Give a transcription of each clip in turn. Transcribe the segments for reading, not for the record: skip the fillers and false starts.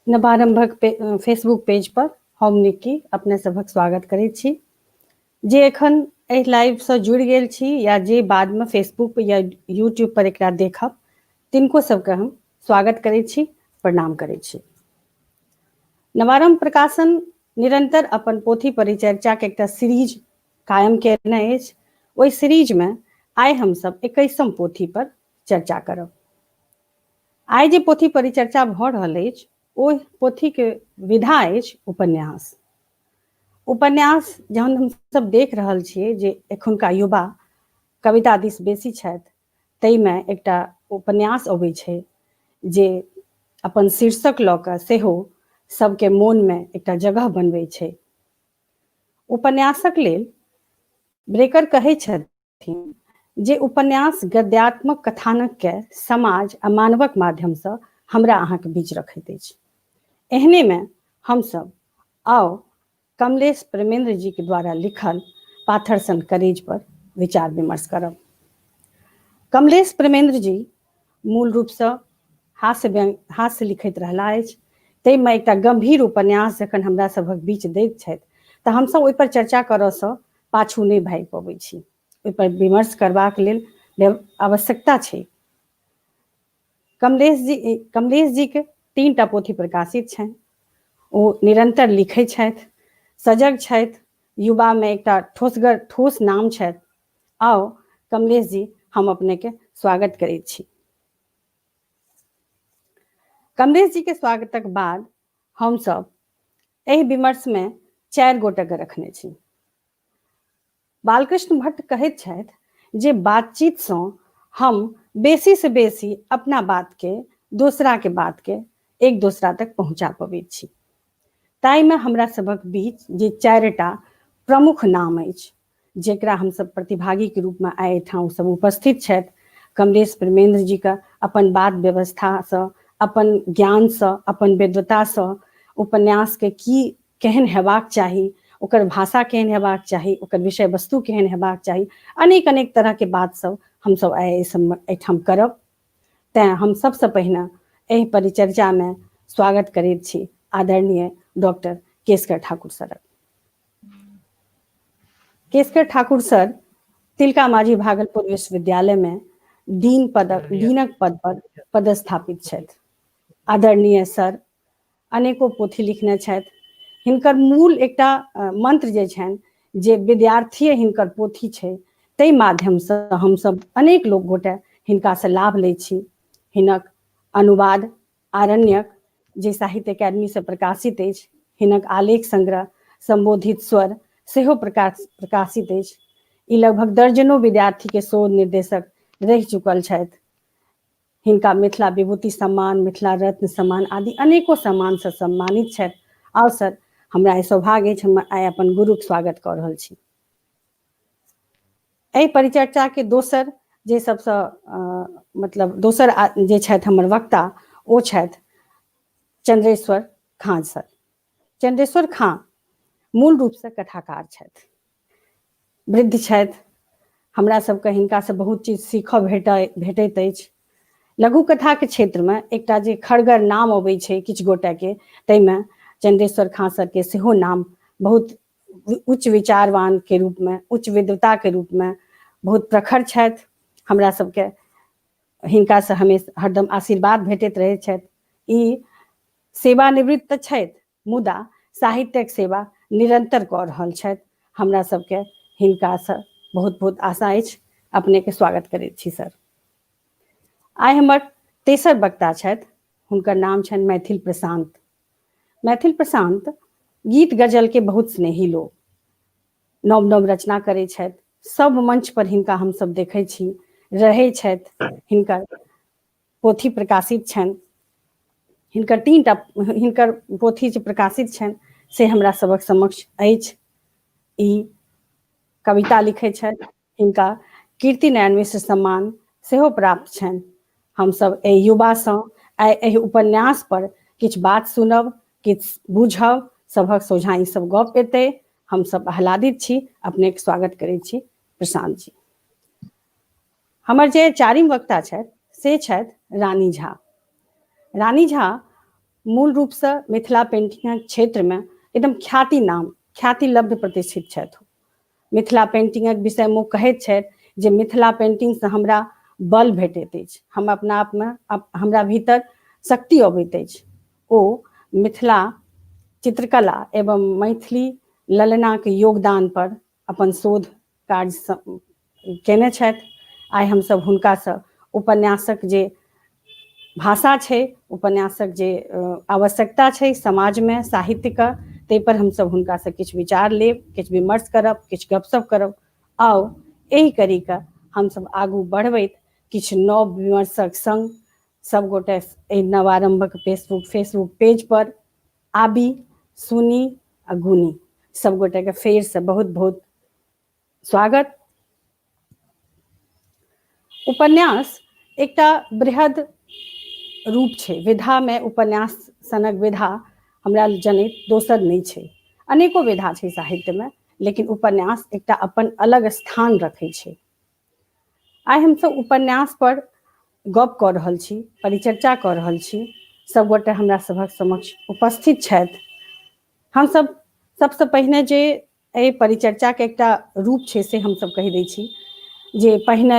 नवारम्भक Facebook page पर हम निक्की अपने सभक स्वागत करैत छी। जे एखन एहि लाइवसँ जुड़ि गेल छी या जे बादमे फेसबुक या यूट्यूब पर एकरा देखब, तिनको सबके हम स्वागत करैत छी, प्रणाम करैत छी। नवारम्भ प्रकाशन निरंतर अपन पोथी परिचर्चाके एकटा सीरीज कायम केने अछि। ओहि सीरीजमे आइ हमसब 21म पोथी पर चर्चा करब। आइ जे पोथी परिचर्चा भऽ रहल अछि ओहि पोथीके विधा अछि उपन्यास। उपन्यास जहन हमसब देख रहल छियै जे एखुनका युवा कविता दिस बेसी छथि, ताहिमे एकटा उपन्यास अबै छै जे अपन शीर्षक लऽ कऽ सेहो सबके मोनमे एकटा जगह बनबै छै। उपन्यासक लेल ब्रेकर कहै छथिन जे उपन्यास गद्यात्मक कथानकके समाज आ मानवक माध्यमसँ हमरा अहाँके बीच रखैत अछि। एहनेमे हमसब आउ कमलेश प्रेमेंद्र जी के द्वारा लिखल पाथर सन करेज पर विचार विमर्श करब। कमलेश प्रेमेंद्र जी मूल रूपसँ हास्य लिखैत रहला अछि, ताहिमे एकटा गंभीर उपन्यास जखन हमरा सभक बीच दैत छथि तऽ हमसब ओहिपर चर्चा करऽसँ पाछू नहि भागि पबै छी। ओहिपर विमर्श करबाक लेल आवश्यकता छै। कमलेश जी के 3टा पोथी प्रकाशित छनि। ओ निरंतर लिखै छथि, सजग छथि, युवामे एकटा ठोस नाम छथि। आउ कमलेश जी, हम अपने के स्वागत करैत छी। कमलेश जी के स्वागतक बाद हमसब एहि विमर्शमे 4 गोटेके रखने छी। बालकृष्ण भट्ट कहैत छथि जे बातचीतसँ हम बेसीसँ बेसी अपना बातके, दोसराके बातके एक दोसरा तक पहुँचा पबैत छी। ताहिमे हमरा सभक बीच जे 4टा प्रमुख नाम अछि जेकरा हमसब प्रतिभागीके रूपमे आइ एहिठाम सब उपस्थित छथि। कमलेश प्रेमेंद्र जीके अपन बात व्यवस्थासँ, अपन ज्ञानसँ, अपन विद्वतासँ उपन्यासके की केहन हेबाक चाही, ओकर भाषा केहन हेबाक चाही, ओकर विषय वस्तु केहन हेबाक चाही, अनेक अनेक तरहके बात सब हमसब आइ एहिठाम करब। तैं हम सबसँ पहिने एहि परिचर्चामे स्वागत करैत छी आदरणीय डॉक्टर केशकर ठाकुर सरक। केशकर ठाकुर सर तिलका माझी भागलपुर विश्वविद्यालय में डीनक पद पर पदस्थापित छथि। आदरणीय सर अनेको पोथी लिखने छथि। हिनकर मूल एकटा मंत्र जे छनि जे विद्यार्थीय हिनकर पोथी छै, ताहि माध्यमसँ हमसब अनेक लोक गोटे हिनकासँ लाभ लै छी। हिनक अनुवाद आरण्यक जे साहित्य अकादमी से प्रकाशित अछि, हिनक आलेख संग्रह संबोधित स्वर सेहो प्रकाशित अछि। ई लगभग दर्जनों विद्यार्थी के शोध निर्देशक रहि चुकल छथि। हिनका मिथिला विभूति सम्मान, मिथिला रत्न सम्मान आदि अनेको सम्मान से सम्मानित छथि। आओ सर, हमरा ई सौभाग्य अछि, हम आइ अपन गुरुक स्वागत कऽ रहल छी। एहि परिचर्चा के दोसर जे सबसँ मतलब दोसर जे छथि हमर वक्ता, ओ छथि चंद्रेश्वर खान सर। चंद्रेश्वर खान मूल रूपसँ कथाकार छथि, वृद्ध छथि। हमरा सबके हिनकासँ बहुत चीज सीखऽ भेटैत अछि। लघु कथाके क्षेत्रमे एकटा जे खड़गर नाम अबै छै किछु गोटेके, ताहिमे चंद्रेश्वर खान सरके सेहो नाम बहुत उच्च विचारवान के रूप में, उच्च विद्वता के रूप में बहुत प्रखर छथि। हमरा सबके हिनकासँ हमेशा हरदम आशीर्वाद भेटैत रहै छथि। ई सेवानिवृत्त तऽ छथि, मुदा साहित्यक सेवा निरंतर कऽ रहल छथि। हमरा सबके हिनकासँ बहुत बहुत आशा अछि। अपनेके स्वागत करैत छी सर। आइ हमर तेसर वक्ता छथि, हुनकर नाम छनि मैथिल प्रशांत। मैथिल प्रशांत गीत गजल के बहुत स्नेही लोग, नव नव रचना करै छथि। सब मंच पर हिनका हमसब देखै छी, रहै छथि। हिनकर पोथी प्रकाशित छनि, हिनकर 3टा हिनकर पोथी जे प्रकाशित छनि से हमरा सबक समक्ष अछि। ई कविता लिखै छथि। हिनका कीर्ति नारायण मिश्र सम्मान सेहो प्राप्त छनि। हमसब एहि युवासँ आइ एहि उपन्यास पर किछु बात सुनब, किछु बुझब, सभक सोझाँ ई सब गप एतै। हमसब आह्लादित छी। अपनेके स्वागत करै छी प्रशांत जी। हमर जे चारिम वक्ता छथि से छथि रानी झा। रानी झा मूल रूपसँ मिथिला पेंटिंगक क्षेत्रमे एकदम ख्याति नाम ख्याति लब्ध प्रतिष्ठित छथि। मिथिला पेंटिंगक विषयमे ओ कहैत छथि जे मिथिला पेंटिंगसँ हमरा बल भेटैत अछि, हम अपना आपमे हमरा भीतर शक्ति अबैत अछि। ओ मिथिला चित्रकला एवं मैथिली ललनाक योगदान पर अपन शोध कार्य केने छथि। आइ हमसभ हुनकासँ उपन्यासक जे भाषा छै, उपन्यासक जे आवश्यकता छै समाजमे साहित्यके, ताहिपर हमसभ हुनकासँ किछु विचार लेब, किछु विमर्श करब, किछु गपशप करब। आउ एहि कड़ीके हमसभ आगू बढ़बैत किछु नव विमर्शक संग सब गोटे एहि नवारम्भक फेसबुक फेसबुक पेज पर आबी, सुनी आ गुनी। सब गोटेके फेरसँ बहुत बहुत स्वागत। उपन्यास एकटा बृहद रूप छै, विधामे उपन्यास सनक विधा हमरा जनैत दोसर नहि छै। अनेको विधा छै साहित्यमे, लेकिन उपन्यास एकटा अपन अलग स्थान रखै छै। आइ हमसब उपन्यास पर गप कऽ रहल छी, परिचर्चा कऽ रहल छी। सबगोटे हमरा सभक समक्ष उपस्थित छथि। हमसब सबसँ पहिने जे एहि परिचर्चाके एकटा रूप छै से हमसब कहि दै छी जे पहिने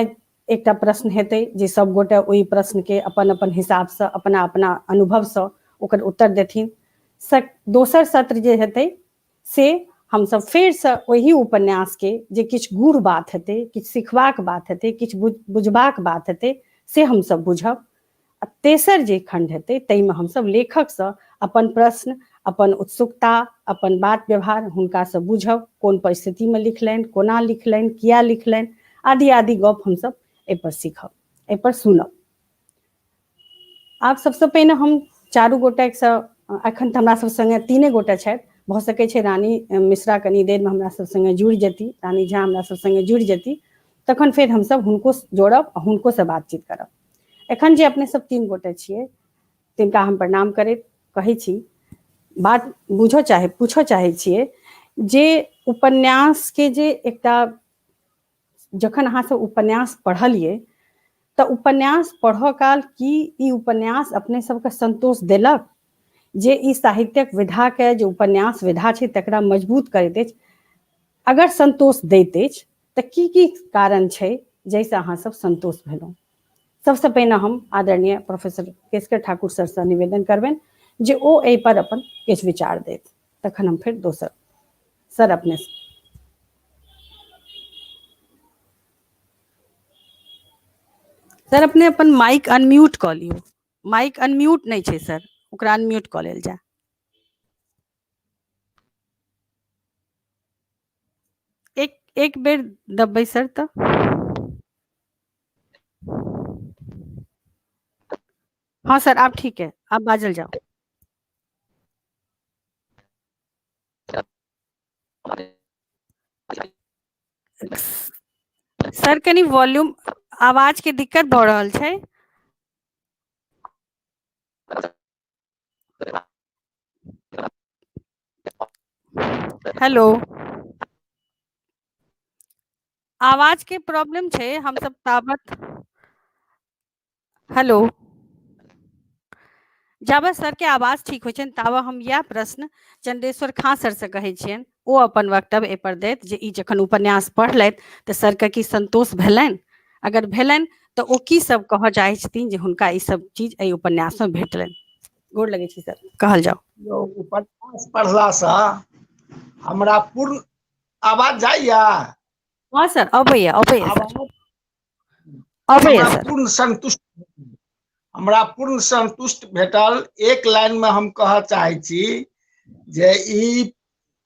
एकटा प्रश्न हेतै जे सबगोटे ओहि प्रश्नके अपन अपन हिसाबसँ अपना अपना अनुभवसँ ओकर उत्तर देथिन। दोसर सत्र जे हेतै से हमसब फेरसँ ओहि उपन्यासके जे किछु गूढ़ बात हेतै, किछु सिखबाक बात हेतै, किछु बुझबाक बात हेतै से हमसब बुझब। आ तेसर जे खण्ड हेतै ताहिमे हमसब लेखकसँ अपन प्रश्न, अपन उत्सुकता, अपन बात व्यवहार हुनकासँ बुझब, कोन परिस्थितिमे लिखलनि, कोना लिखलनि, किया लिखलनि, आदि आदि गप हमसब एहिपर सीखब, एहिपर सुनब। आब सबसँ पहिने हम चारू गोटेसँ, एखन तऽ हमरा सब सङ्गे तीने गोटे छथि, भऽ सकै छै रानी मिश्रा कनी देरमे हमरा सब सङ्गे जुड़ि जेती, रानी झा हमरा सब सङ्गे जुड़ि जेती, तखन फेर हमसब हुनको जोड़ब आ हुनकोसँ बातचीत करब। एखन जे अपने सब तीन गोटे छियै तिनका हम प्रणाम करैत कहै छी, बात बुझऽ चाहे पूछऽ चाहै छियै जे उपन्यासके जे एकटा जखन अहाँ सब उपन्यास पढ़लियै तऽ उपन्यास पढ़ऽ काल की ई उपन्यास अपने सबके संतोष देलक जे ई साहित्यक विधाके जे उपन्यास विधा छै तकरा मजबूत करैत अछि? अगर संतोष दैत अछि तऽ की की कारण छै जाहिसँ अहाँ सब संतोष भेलहुँ? सबसँ पहिने हम आदरणीय प्रोफेसर केशकर ठाकुर सरसँ निवेदन करबनि जे ओ एहि पर अपन किछु विचार देत, तखन हम फेर दोसर सर अपने। सर अपने अपन माइक अनम्यूट कऽ लियौ, माइक अनम्यूट नहि छै सर, ओकरा अनम्यूट कऽ लेल जाय। एक एक बेर दबबै सर तऽ। हाँ सर आब ठीक है, आब बाजल जाओ। सर कनी वॉल्यूम आवाज के दिक्कत भऽ रहल छै। हेलो, आवाज के प्रॉब्लम छै, हम सब ताबत हेलो, जाबत सर के आवाज ठीक होइ छनि ताबत हम इएह प्रश्न चंद्रेश्वर खां सर से कहै छियनि, ओ अपन वक्तव्य एहि पर देत जे ई जखन उपन्यास पढ़लथि तऽ सरके की संतोष भेलनि, अगर भेलनि तऽ ओ की सब कहऽ चाहै छथिन जे हुनका ई सब चीज एहि उपन्यास मे भेटलनि। गोर लगै छी सर, कहल जाउ। यौ, उपन्यास पढ़लासँ हमरा पूर्ण आवाज जाइया? हँ सर, अबैया अबैया सर, अबैया हमरा सर। पूर्ण संतुष्ट, हमरा पूर्ण संतुष्ट भेटल। एक लाइन में हम कहऽ चाहै छी जे ई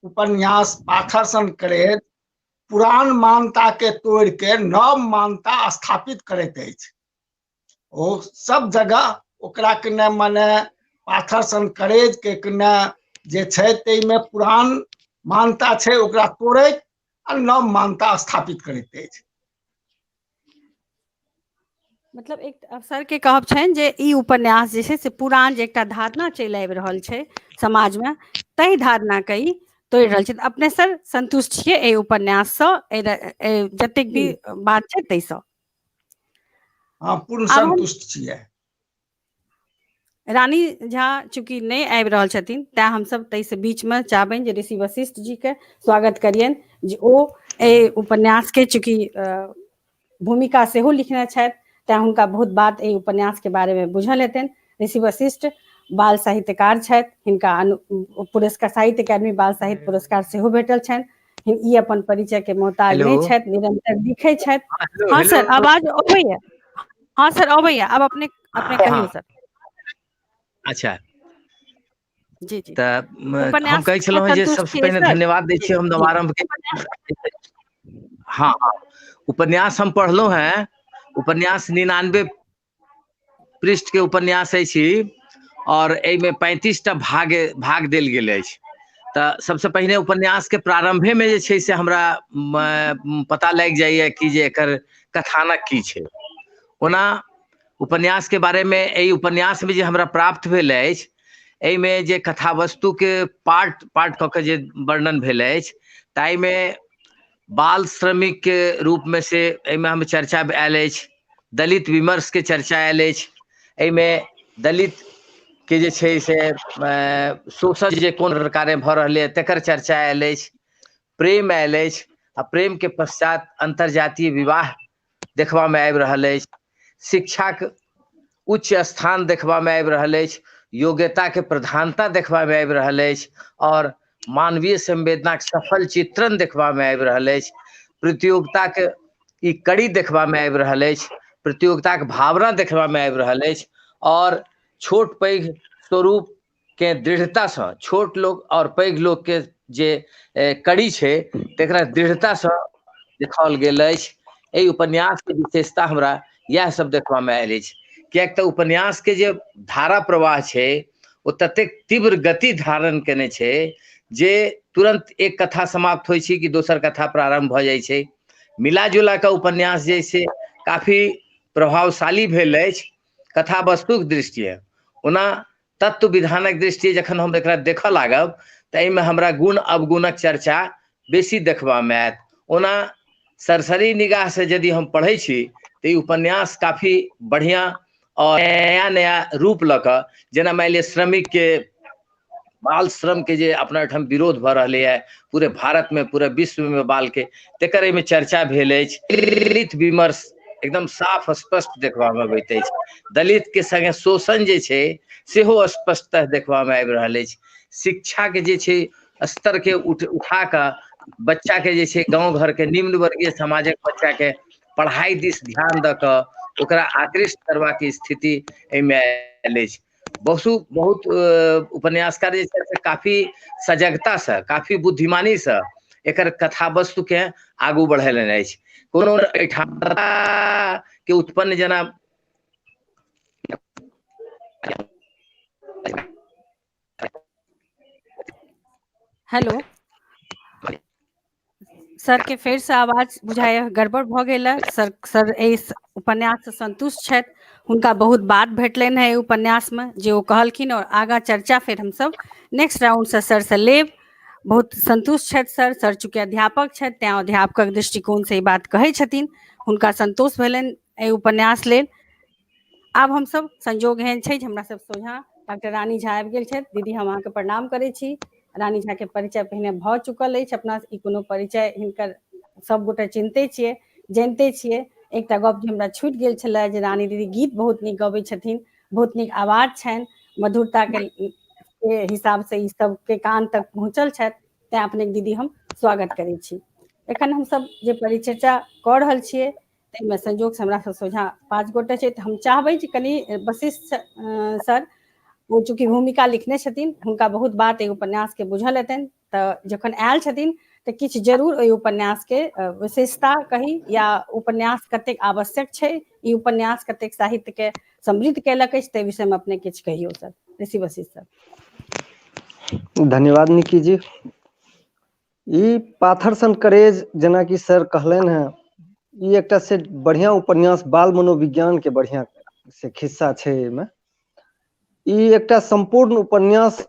उपन्यास पाथर सन करैत पुरान मान्यता के तोड़ के नव मान्यता स्थापित करैत अछि। ओ सब जगह ओकरा के ने मने पाथर सन करेज के ने जे छै ताहिमे पुरान मान्यता छै ओकरा तोड़ैत आ नव मान्यता स्थापित करैत अछि। मतलब एक अवसर के कहब छनि जे ई उपन्यास जे छै से पुरान जे एकटा धारणा चलि आबि रहल छै समाजमे ताहि धारणा के ई तोड़ि रहल छै। अपने सर संतुष्ट छियै एहि उपन्याससँ, एहि जतेक भी बात छै ताहिसँ? हँ, पूर्ण संतुष्ट छियै। रानी झा चूँकि नहि आबि रहल छथिन, तैं हमसब ताहिसँ बीचमे चाहबनि जे ऋषि वशिष्ठ जीके स्वागत करियनि, जे ओ एहि उपन्यासके चूँकि भूमिका सेहो लिखने छथि, तैं हुनका बहुत बात एहि उपन्यासके बारेमे बुझल हेतनि। ऋषि वशिष्ठ बाल साहित्यकार छथि, हिनका पुरस्कार साहित्य अकादमी बाल साहित्य पुरस्कार सेहो भेटल छनि। ई अपन परिचय के मोहताज नहि छथि, निरंतर लिखै छथि। हँ सर, आवाज अबैया? हँ सर अबैया। आब अपने अपने कहियौ सर। अच्छा जी जी। तऽ हम कहै छलहुँ जे सबसँ पहिने धन्यवाद दै छी हम नवारंभ के। हँ, उपन्यास हम पढ़लहुँ हेँ। उपन्यास 99 पृष्ठ के उपन्यास अछि और एहिमे 35 टा भाग भाग देल गेल अछि। तऽ सबसँ पहिने उपन्यास के प्रारंभे में जे छै से हमरा पता लागि जाइए कि जे एकर कथानक की छै। ओना उपन्यास के बारे में एहि उपन्यास में जे हमरा प्राप्त भेल अछि, एहिमे जे कथा वस्तु के पार्ट पार्ट कऽ के जे वर्णन भेल अछि, ताहिमे बाल श्रमिक के रूप में से एहिमे हम चर्चा आयल अछि, दलित विमर्श के चर्चा आयल अछि। एहिमे दलित के जे छै से शोषण जे कोन प्रकारे भऽ रहलै तकर चर्चा आयल अछि, प्रेम आयल अछि आ प्रेम के पश्चात अंतर्जातीय विवाह देखबा में आबि रहल अछि, शिक्षाक उच्च स्थान देखबा में आबि रहल अछि, योग्यता के प्रधानता देखबा में आबि रहल अछि और मानवीय संवेदना के सफल चित्रण देखबा में आबि रहल अछि, प्रतियोगिता के ई कड़ी देखबा में आबि रहल अछि, प्रतियोगिता के भावना देखबा में आबि रहल अछि और छोट पैघ स्वरूप के दृढ़ता सँ छोट लोक और पैघ लोक के जे कड़ी छै तकरा दृढ़ता सँ देखाओल गेल अछि। एहि उपन्यास के विशेषता हमरा इएह सब देखबा में आयल अछि, किएक तऽ उपन्यास के जे धारा प्रवाह छै ओ ततेक तीव्र गति धारण केने छै जे तुरंत एक कथा समाप्त होइ छै कि दोसर कथा प्रारंभ भऽ जाइ छै। मिला जुला कऽ उपन्यास जे से काफी प्रभावशाली भेल अछि कथा वस्तुक दृष्टिए। ओना तत्व विधानक दृष्टिए जखन हम एकरा देखऽ लागब तऽ एहिमे हमरा गुण अवगुणक चर्चा बेसी देखबामे आयत। ओना सरसरी निगाहसँ यदि हम पढ़ै छी तऽ ई उपन्यास काफी बढ़िआँ और नया नया रूप लऽ कऽ, जेना मानि लिअ श्रमिक के बाल श्रम के जे अपना ओहिठाम विरोध भऽ रहलैए पूरे भारत में पूरे विश्व में बाल के, तकर एहिमे चर्चा भेल अछि। दलित विमर्श एकदम साफ स्पष्ट देखबामे अबैत अछि, दलित के संगे शोषण जे छै सेहो स्पष्टतः देखबामे आबि रहल अछि। शिक्षा के जे छै स्तर के उठा कऽ बच्चा के जे छै गाँव घर के निम्न वर्गीय समाजक बच्चा के पढ़ाई दिस ध्यान दऽ कऽ ओकरा आकृष्ट करबाक स्थिति एहिमे आयल अछि। बहुत बहुत उपन्यासकार जे छै से काफी सजगता से काफी बुद्धिमानी से एकर कथा वस्तु के आगू बढ़ेलनि अछि। कोनो एहिठाम के उत्पन्न जेना हेलो सर के फेर से आवाज बुझाय गड़बड़ भऽ गेल है। सर सर एहि उपन्यास से संतुष्ट छथि, हुनका बहुत बात भेटलनि है एहि उपन्यास में जे ओ कहलखिन, और आगा चर्चा फेर हमसब नेक्स्ट राउंड से सर से लेब। बहुत संतुष्ट छथि सर। सर चूँकि अध्यापक छथि तैं अध्यापकक दृष्टिकोण से ई बात कहै छथिन, हुनका संतोष भेलनि एहि उपन्यास लेल। आब हमसब संजोग एहन छै जे हमरा सब सोझाँ डॉक्टर रानी झा आबि गेल छथि। दीदी हम अहाँके प्रणाम करै छी। रानी झा के परिचय पहिने भऽ चुकल अछि, अपना ई कोनो परिचय हिनकर सब गोटे चिन्हते छियै, जनिते छियै। एकटा गप जे हमरा छूटि गेल छलै जे रानी दीदी गीत बहुत नीक गबै छथिन, बहुत नीक आवाज छनि, मधुरता के हिसाब से ई सबके कान तक पहुँचल छथि, तैं अपने दीदी हम स्वागत करै छी। एखन हमसब जे परिचर्चा कऽ रहल छियै ताहिमे संजोग से हमरा सब सोझाँ 5 गोटे छै, तऽ हम चाहबै जे कनि वशिष्ठ सर ओ चूँकि भूमिका लिखने छथिन, हुनका बहुत बात एहि उपन्यास के बुझल हेतनि, तऽ जखन आयल छथिन तऽ किछु जरूर ओहि उपन्यास के विशेषता कही या उपन्यास कतेक आवश्यक छै, ई उपन्यास कतेक साहित्य के समृद्ध केलक अछि, ताहि विषय में अपने किछु कहियौ सर। ऋषि वशिष्ठ सर। धन्यवाद निकी जी। ई पाथर सन करेज जेनाकि सर कहलनि हेँ, ई एकटा से बढ़िया उपन्यास बाल मनोविज्ञान के बढ़िया से खिस्सा छै एहिमे। ई एकटा सम्पूर्ण उपन्यास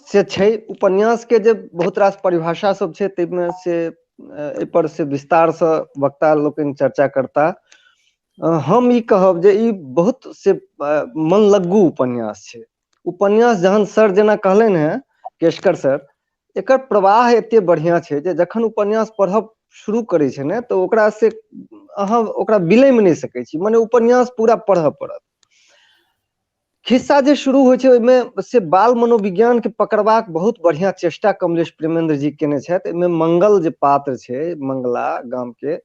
से छै। उपन्यास के जे बहुत रास परिभाषा सब छै ताहिमे से एहिपर से विस्तारसँ वक्ता लोकनि चर्चा करता। हम ई कहब जे ई बहुत से मनलग्गू उपन्यास छै। उपन्यास जहन सर जेना कहलनि हेँ केशकर सर, एकर प्रवाह एते बढ़िआँ छै जे जखन उपन्यास पढ़ब शुरू करै छै ने तऽ ओकरा से अहाँ ओकरा बिलमि नहि सकै छी, मने उपन्यास पूरा पढ़ऽ पड़त। खिस्सा जे शुरू होइ छै ओहिमे से बाल मनोविज्ञान के पकड़बाक बहुत बढ़िआँ चेष्टा कमलेश प्रेमेंद्र जी केने छथि। एहिमे मंगल जे पात्र छै, मंगला गाम के,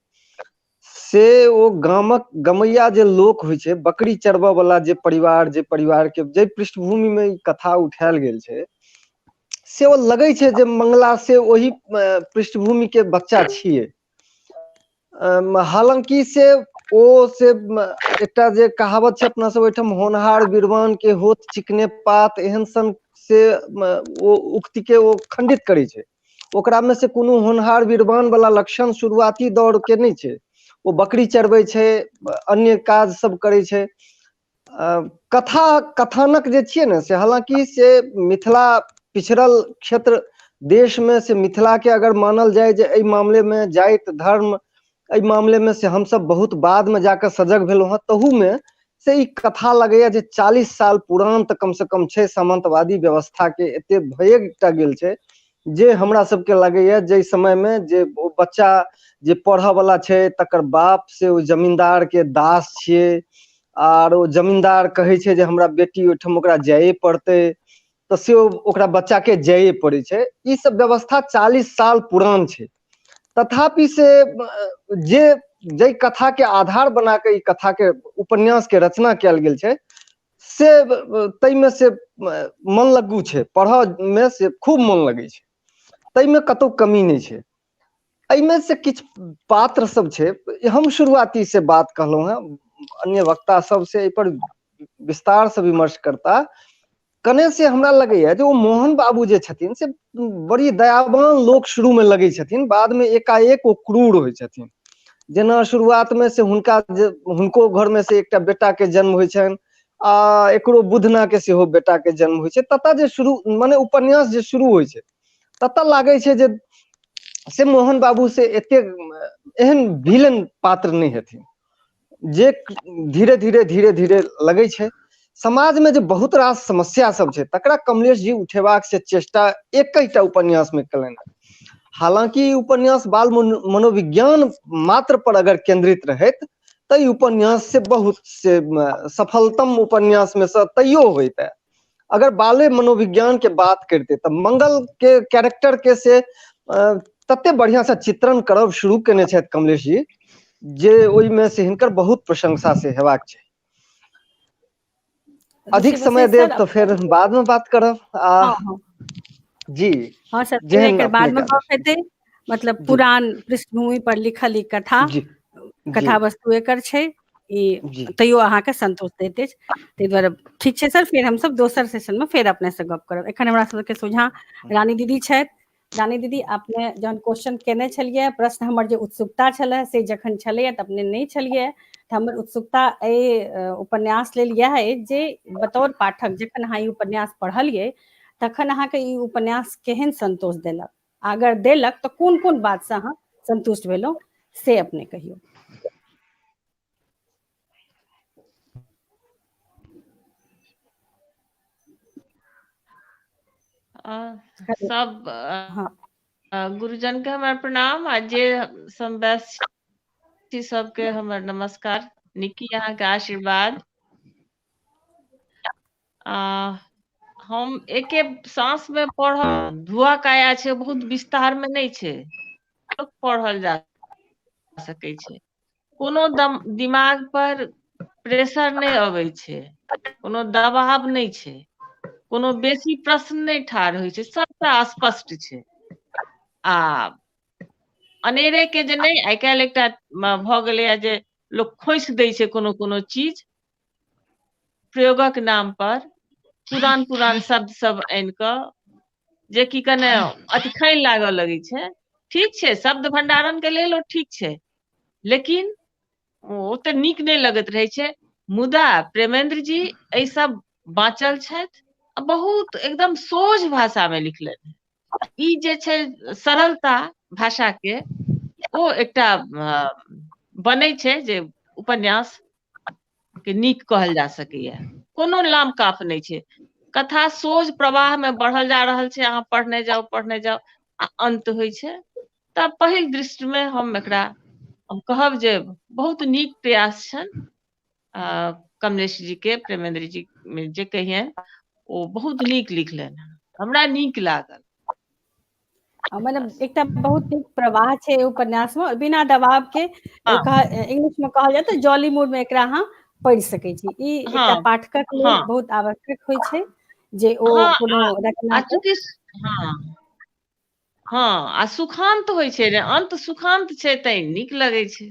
से ओ गामक गमैया जे लोक होइ छै, बकरी चरबऽ वाला जे परिवार, जे परिवार के जाहि पृष्ठभूमि मे ई कथा उठायल गेल छै, से ओ लगै छै जे मंगला से ओहि पृष्ठभूमि के बच्चा छियै। हालांकि से ओ से एकटा जे कहावत छै अपना सब ओहिठाम, होनहार वीरवान के होत चिकने पात, एहन सन से ओ उक्ति के ओ खंडित करै छै। ओकरा मे से कोनो होनहार वीरवान वाला लक्षण शुरुआती दौर के नहि छै। ओ बकरी चरबै छै, अन्य काज सब करै छै। कथा कथानक जे छियै ने से हालांकि से मिथिला पिछड़ल क्षेत्र देश में से मिथिला के अगर मानल जाय जे एहि मामले में जाति धर्म एहि मामले में से हमसब बहुत बाद में जाकर सजग भेलहुँ हँ, तहू में से ई कथा लगैया जे 40 साल पुरान तऽ कम से कम छै। सामंतवादी व्यवस्था के एते भये टा गेल छै जे हमरा सबके लगैया जाहि समय में जे ओ बच्चा जे पढ़ऽ वाला छै तकर बाप से ओ जमींदार के दास छियै, आर ओ जमींदार कहै छै जे हमरा बेटी ओहिठाम ओकरा जाइए पड़तै, तऽ से ओकरा बच्चा के जाइए पड़ै छै। ई सब व्यवस्था 40 साल पुरान छै, तथापि से जे जाहि कथा के आधार बना के ई कथा के उपन्यास के रचना कयल गेल छै से ताहिमे से मन लगू छै, पढ़ऽ मे से खूब मन लगै छै, ताहिमे कतौ कमी नहि छै। एहिमे से किछु पात्र सब छै, हम शुरुआती से बात कहलहुँ हेँ, अन्य वक्ता सब से एहि पर विस्तार से विमर्श करता। कने से हमरा लगैया जे ओ मोहन बाबू जे छथिन से बड़ी दयावान लोक शुरू में लगै छथिन, बाद में एकाएक ओ क्रूर होइ छथिन। जेना शुरुआत में से हुनका जे हुनको घर में से एकटा बेटा के जन्म होइ छनि आ एकरो बुधना के सेहो बेटा के जन्म होइ छै। ततऽ जे शुरू मने उपन्यास जे शुरू होइ छै ततऽ लागै छै जे से मोहन बाबू से एते एहन विलन पात्र नहि हेथिन, जे धीरे धीरे धीरे धीरे लगै छै। समाज में जे बहुत रास समस्या सब छै तकरा कमलेश जी उठेबाक से चेष्टा एकैटा उपन्यास में केलनि। हालांकि ई उपन्यास बाल मनोविज्ञान मात्र पर अगर केंद्रित रहैत तऽ ई उपन्यास से बहुत से सफलतम उपन्यास में से तैयो होइत। अगर बाले मनोविज्ञान के बात करते तऽ मंगल के कैरेक्टर के से तते बढ़िया से चित्रण करब शुरू केने छथि कमलेश जी जे ओहिमे से हिनकर बहुत प्रशंसा से हेबाक चाही। अधिक समय देब तऽ फेर बाद में बात करब। आ जी हाँ सर, जेहन बाद में गप हेतै। मतलब पुरान पृष्ठभूमि पर लिखल ई कथा कथा वस्तु एकर छै ई, तैयो अहाँके संतोष दैत अछि, ताहि दुआरे ठीक छै सर। फेर हमसब दोसर सेशन में फेर अपने से गप करब। एखन हमरा सबके सोझाँ रानी दीदी छथि। रानी दीदी, अपने जहन क्वेश्चन केने छलियै, प्रश्न हमर जे उत्सुकता छलै से जखन छलैए तऽ अपने नहि छलियै, तऽ हमर उत्सुकता एहि उपन्यास लेल इएह अछि जे बतौर पाठक जखन अहाँ ई उपन्यास पढ़लियै तखन अहाँके ई उपन्यास केहन संतोष देलक, अगर देलक तऽ कोन कोन बातसँ अहाँ संतुष्ट भेलहुँ से अपने कहियौ। सब गुरुजन के हमर प्रणाम आ जे समवयस्क छी सबके हमर नमस्कार। निकी अहाँके आशीर्वाद। आ हम एके साँस मे पढ़ल धुआ काया छै, बहुत विस्तार मे नहि छै, पढ़ल जा सकै छै, कोनो दिमाग पर प्रेशर नहि अबै छै, कोनो दबाव नहि छै, कोनो बेसी प्रश्न नहि ठाढ़ होइ छै, सबटा स्पष्ट छै। आ अनेरे के जे नहि, आइ काल्हि एकटा भऽ गेलैए जे लोक खोसि दै छै कोनो कोनो चीज प्रयोगक नाम पर, पुरान पुरान शब्द सब आनि कऽ जे कि कने अतिखैन लागऽ लगै छै। ठीक छै, शब्द भंडारण के लेल ओ ठीक छै, लेकिन ओते नीक नहि लगैत रहै छै। मुदा प्रेमेंद्र जी एहि सब बाँचल छथि आ बहुत एकदम सोझ भाषा मे लिखलनि। ई जे छै सरलता भाषा के, ओ एकटा बनै छै जे उपन्यास के नीक कहल जा सकैया। कोनो लाम काफ नहि छै, कथा सोझ प्रवाह मे बढ़ल जा रहल छै, अहाँ पढ़ने जाउ पढ़ने जाउ आ अंत होइ छै। तऽ पहिल दृष्टि मे हम एकरा हम कहब जे बहुत नीक प्रयास छनि कमलेश जी के, प्रेमेंद्र जी जे कहियनि, ओ बहुत नीक लिखलनि हँ, हमरा नीक लागल। मतलब एकटा बहुत नीक प्रवाह छै उपन्यास मे, बिना दबाव के, इंग्लिश में कहल जाय तऽ जॉली मूड में एकरा अहाँ पढ़ि सकै छी। ई एकटा पाठकक लेल बहुत आवश्यक होइ छै जे ओ कोनो रचना के हँ, आ सुखांत होइ छै ने, अंत सुखांत छै तैं नीक लगै छै।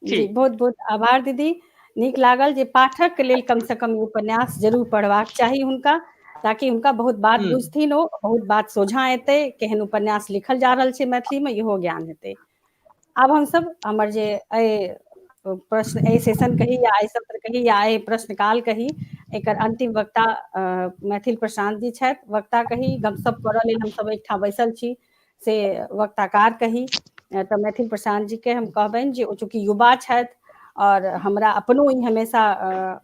जी, बहुत बहुत आभार दीदी। नीक लागल जे पाठक के लेल कम से कम उपन्यास जरूर पढ़बाक चाही हुनका, ताकि हुनका बहुत बात बुझथिन, ओ बहुत बात सोझा एतै, केहन उपन्यास लिखल जा रहल छै मैथिली में, इहो ज्ञान हेतै। आब हमसब हमर जे एहि प्रश्न एहि सेशन कही या एहि सत्र कही या एहि प्रश्नकाल कही, एकर अंतिम वक्ता मैथिल प्रशांत जी छथि। वक्ता कही, गपशप करऽ लेल हमसब एकठाम बैसल छी से वक्ताकार कही, तऽ मैथिल प्रशांत जी के हम कहबनि जे ओ चूँकि युवा छथि और हमरा अपनो ई हमेशा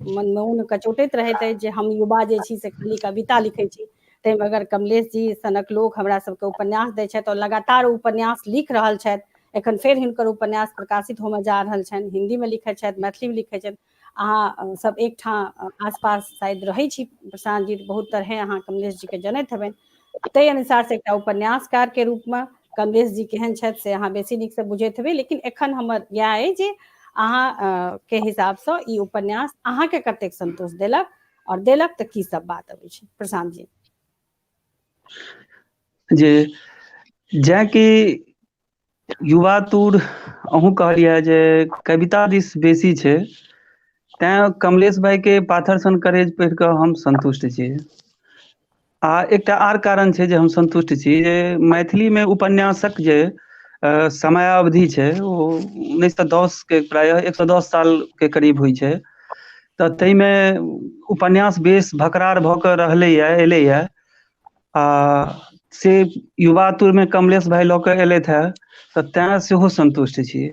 मन मोन कचोटैत रहैत अछि जे हम युवा जे छी से खाली कविता लिखै छी, ताहिमे अगर कमलेश जी सनक लोक हमरा सबके उपन्यास दै छथि और लगातार उपन्यास लिख रहल छथि, एखन फेर हिनकर उपन्यास प्रकाशित होमय जा रहल छनि, हिंदी मे लिखै छथि, मैथिली मे लिखै छथि। अहाँ सब एकठाम आसपास शायद रहै छी प्रशांत जी, बहुत तरहे अहाँ कमलेश जी के जनैत हेबनि, ताहि अनुसार से एकटा उपन्यासकार के रूप मे कमलेश जी केहन छथि से अहाँ बेसी नीकसँ बुझैत हेबै। लेकिन एखन हमर इएह अइ जे अहाँ के हिसाबसँ ई उपन्यास अहाँके कतेक संतोष देलक, और देलक तऽ की सब बात अबै छै? प्रशांत जी। जे जेँ कि युवा तूर अहूँ कहलियै जे कविता दिस बेसी छै, तैं कमलेश भाई के पाथर सन करेज पढ़ि कऽ हम संतुष्ट छी। आ एकटा आर कारण छै जे हम संतुष्ट छी जे मैथिली मे उपन्यासक जे समयावधि छै ओ 1910 के प्रायः 110 साल के करीब होइ छै, तऽ ताहिमे उपन्यास बेस भकरार भऽ कऽ रहलैया, एलैया, आ से युवा तुर मे कमलेश भाई लऽ कऽ एलथि हे, तऽ तैं सेहो संतुष्ट छी।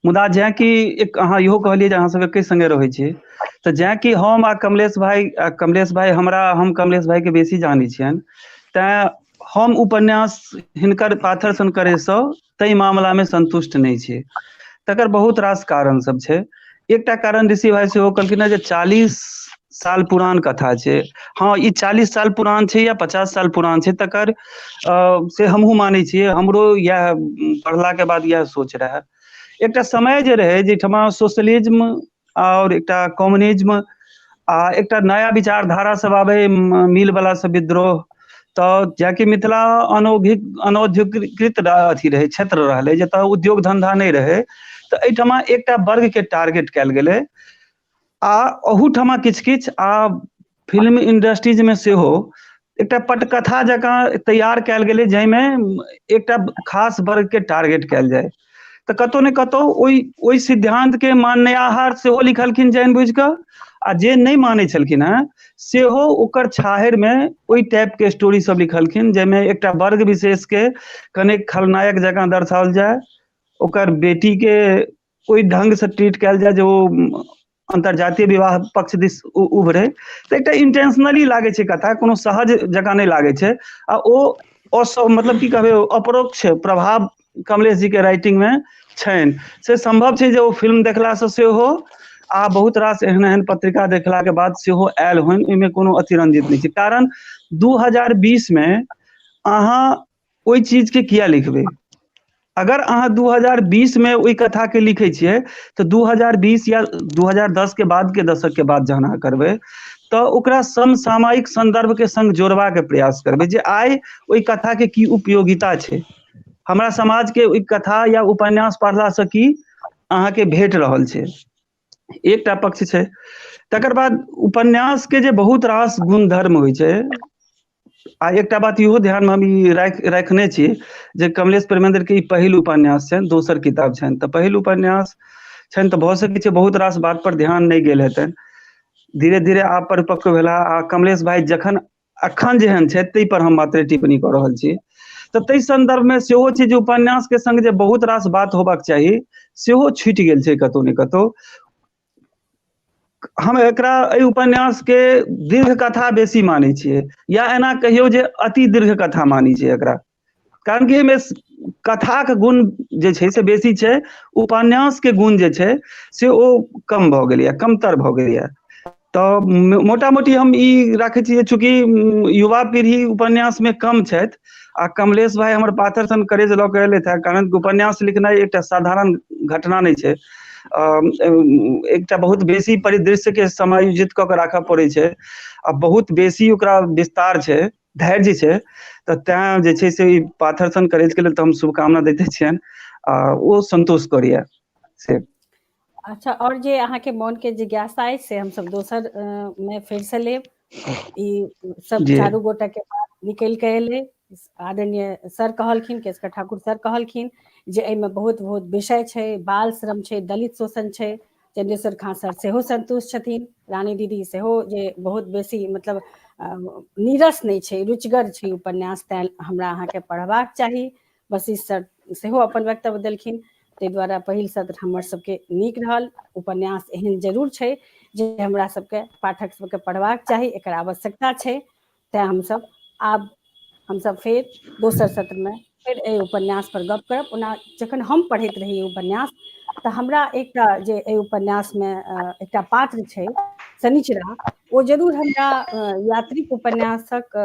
मुदा जेँ कि एक अहाँ इहो कहलियै जे अहाँ सब एके संगे रहै छी, तऽ जेँ कि हम आ कमलेश भाई, कमलेश भाई हमरा, हम कमलेश भाई के बेसी जानै छियनि, तैं हम उपन्यास हिनकर पाथर सन करेजसँ ताहि मामला मे संतुष्ट नहि छी। तकर बहुत रास कारण सब छै। एकटा कारण ऋषि भाई सेहो कहलखिन हेँ जे 40 साल पुरान कथा छै। हँ, ई 40 साल पुरान छै या 50 साल पुरान छै, तकर से हमहूँ मानै छियै, हमरो इएह पढ़ला के बाद इएह सोच रहए। एकटा समय जे रहै जाहिठमा सोशलिज्म आओर एकटा कम्युनिज्म आ एकटा नया विचारधारा सब आबै, मिल वाला सब विद्रोह, तऽ जाकि मिथिला अनौद्योगिकृत अथी रहै, क्षेत्र रहलै, जतऽ उद्योग धंधा नहि रहै, तऽ एहिठमा एकटा वर्ग के टारगेट कयल गेलै। आ ओहूठमा किछु किछु आ फिल्म इंडस्ट्रीज मे सेहो एकटा पटकथा जकाँ तैयार कयल गेलै जाहिमे एकटा खास वर्ग के टारगेट कयल जाय। तऽ कतौ ने कतौ ओहि सिद्धांत के माननिहार सेहो लिखलखिन जानि बुझि कऽ, आ जे नहि मानै छलखिन हेँ सेहो ओकर छाहरि मे ओहि टाइप के स्टोरी सब लिखलखिन जाहिमे एकटा वर्ग विशेष के कनेक खलनायक जकाँ दर्शाओल जाय, ओकर बेटी के ओहि ढंग से ट्रीट कयल जाय जे ओ अंतर्जातीय विवाह पक्ष दिस उभरे। तऽ एकटा इंटेंशनली लागै छै कथा, कोनो सहज जकाँ नहि लागै छै, आ ओ मतलब की कहबै, अपरोक्ष प्रभाव कमलेश जी के राइटिंग मे छनि। से सम्भव छै जे ओ फिल्म देखलासँ सेहो आ बहुत रास एहन एहन पत्रिका देखला के बाद सेहो आयल होइन, ओहिमे कोनो अतिरंजित नहि छै। कारण 2020 मे अहाँ ओहि चीज के किया लिखबै? अगर अहाँ 2020 मे ओहि कथा के लिखै छियै तऽ 2020 या 2010 के बाद के दशक के बाद जहन अहाँ करबै तऽ ओकरा समसामयिक संदर्भ के संग जोड़बाक प्रयास करबै जे आइ ओहि कथा के की उपयोगिता छै, हमरा समाज के ओहि कथा या उपन्यास पढ़लासँ की अहाँके भेट रहल छै। एकटा पक्ष छै। तकर बाद उपन्यास के जे बहुत रास गुणधर्म होइ छै, आ एकटा बात इहो ध्यान मे हम ई राखने छी जे कमलेश प्रेमेंद्र के ई पहिल उपन्यास छनि, दोसर किताब छनि, तऽ पहिल उपन्यास छनि तऽ भऽ सकै छै बहुत रास बात पर ध्यान नहि गेल हेतनि। धीरे धीरे आब परिपक्व भेला, आ कमलेश भाई जखन अखन जेहन छथि ताहि पर हम मात्र टिप्पणी कऽ रहल छी। तऽ ताहि संदर्भ मे सेहो छै जे उपन्यास के संग जे बहुत रास बात होबाक चाही सेहो छुटि गेल छै कतौ ने कतौ। हम एकरा एहि उपन्यास के दीर्घ कथा बेसी मानै छियै, या एना कहियौ जे अति दीर्घ कथा मानै छियै एकरा, कारण कि एहिमे कथाके गुण जे छै से बेसी छै, उपन्यास के गुण जे छै से ओ कम भऽ गेलैया, कमतर भऽ गेलैया। तऽ मोटा मोटी हम ई राखै छी जे चूँकि युवा पीढ़ी उपन्यास मे कम छथि आ कमलेश भाई हमर पाथर सन करेज लऽ के एलथि हेँ, कारण उपन्यास लिखनाइ एकटा साधारण घटना नहि छै, एकटा बहुत बेसी परिदृश्य के समायोजित कऽ के राखऽ पड़ै छै आ बहुत बेसी ओकरा विस्तार छै, धैर्य छै, तऽ तैं जे छै से ई पाथर सन करेज के लेल तऽ हम शुभकामना दैते छियनि आ ओ संतोष करैया से। अच्छा, और जे अहाँके मन के जिज्ञासा अछि से हमसब दोसर मे फेर से लेब। ई सब चारू गोटा के बात निकलि के एलै। आदरणीय सर कहलखिन, केशकर ठाकुर सर कहलखिन जे एहिमे बहुत बहुत विषय छै, बाल श्रम छै, दलित शोषण छै। चंद्रेश्वर खान सर सेहो संतुष्ट छथिन, रानी दीदी सेहो जे बहुत बेसी मतलब नीरस नहि छै, रुचिगर छै उपन्यास, तैं हमरा अहाँके पढ़बाक चाही। वशिष्ठ सर सेहो अपन वक्तव्य देलखिन, ताहि दुआरे पहिल सत्र हमर सबके नीक रहल। उपन्यास एहन जरूर छै जे हमरा सबके पाठक सबके पढ़बाक चाही, एकर आवश्यकता छै। तैं हमसब आब हमसब फेर दोसर सत्रमे फेर एहि उपन्यास पर गप करब। ओना जखन हम पढ़ैत रही उपन्यास तऽ हमरा एकटा जे एहि उपन्यासमे एकटा पात्र छै शनिचरा, ओ जरूर हमरा यात्रीक उपन्यासक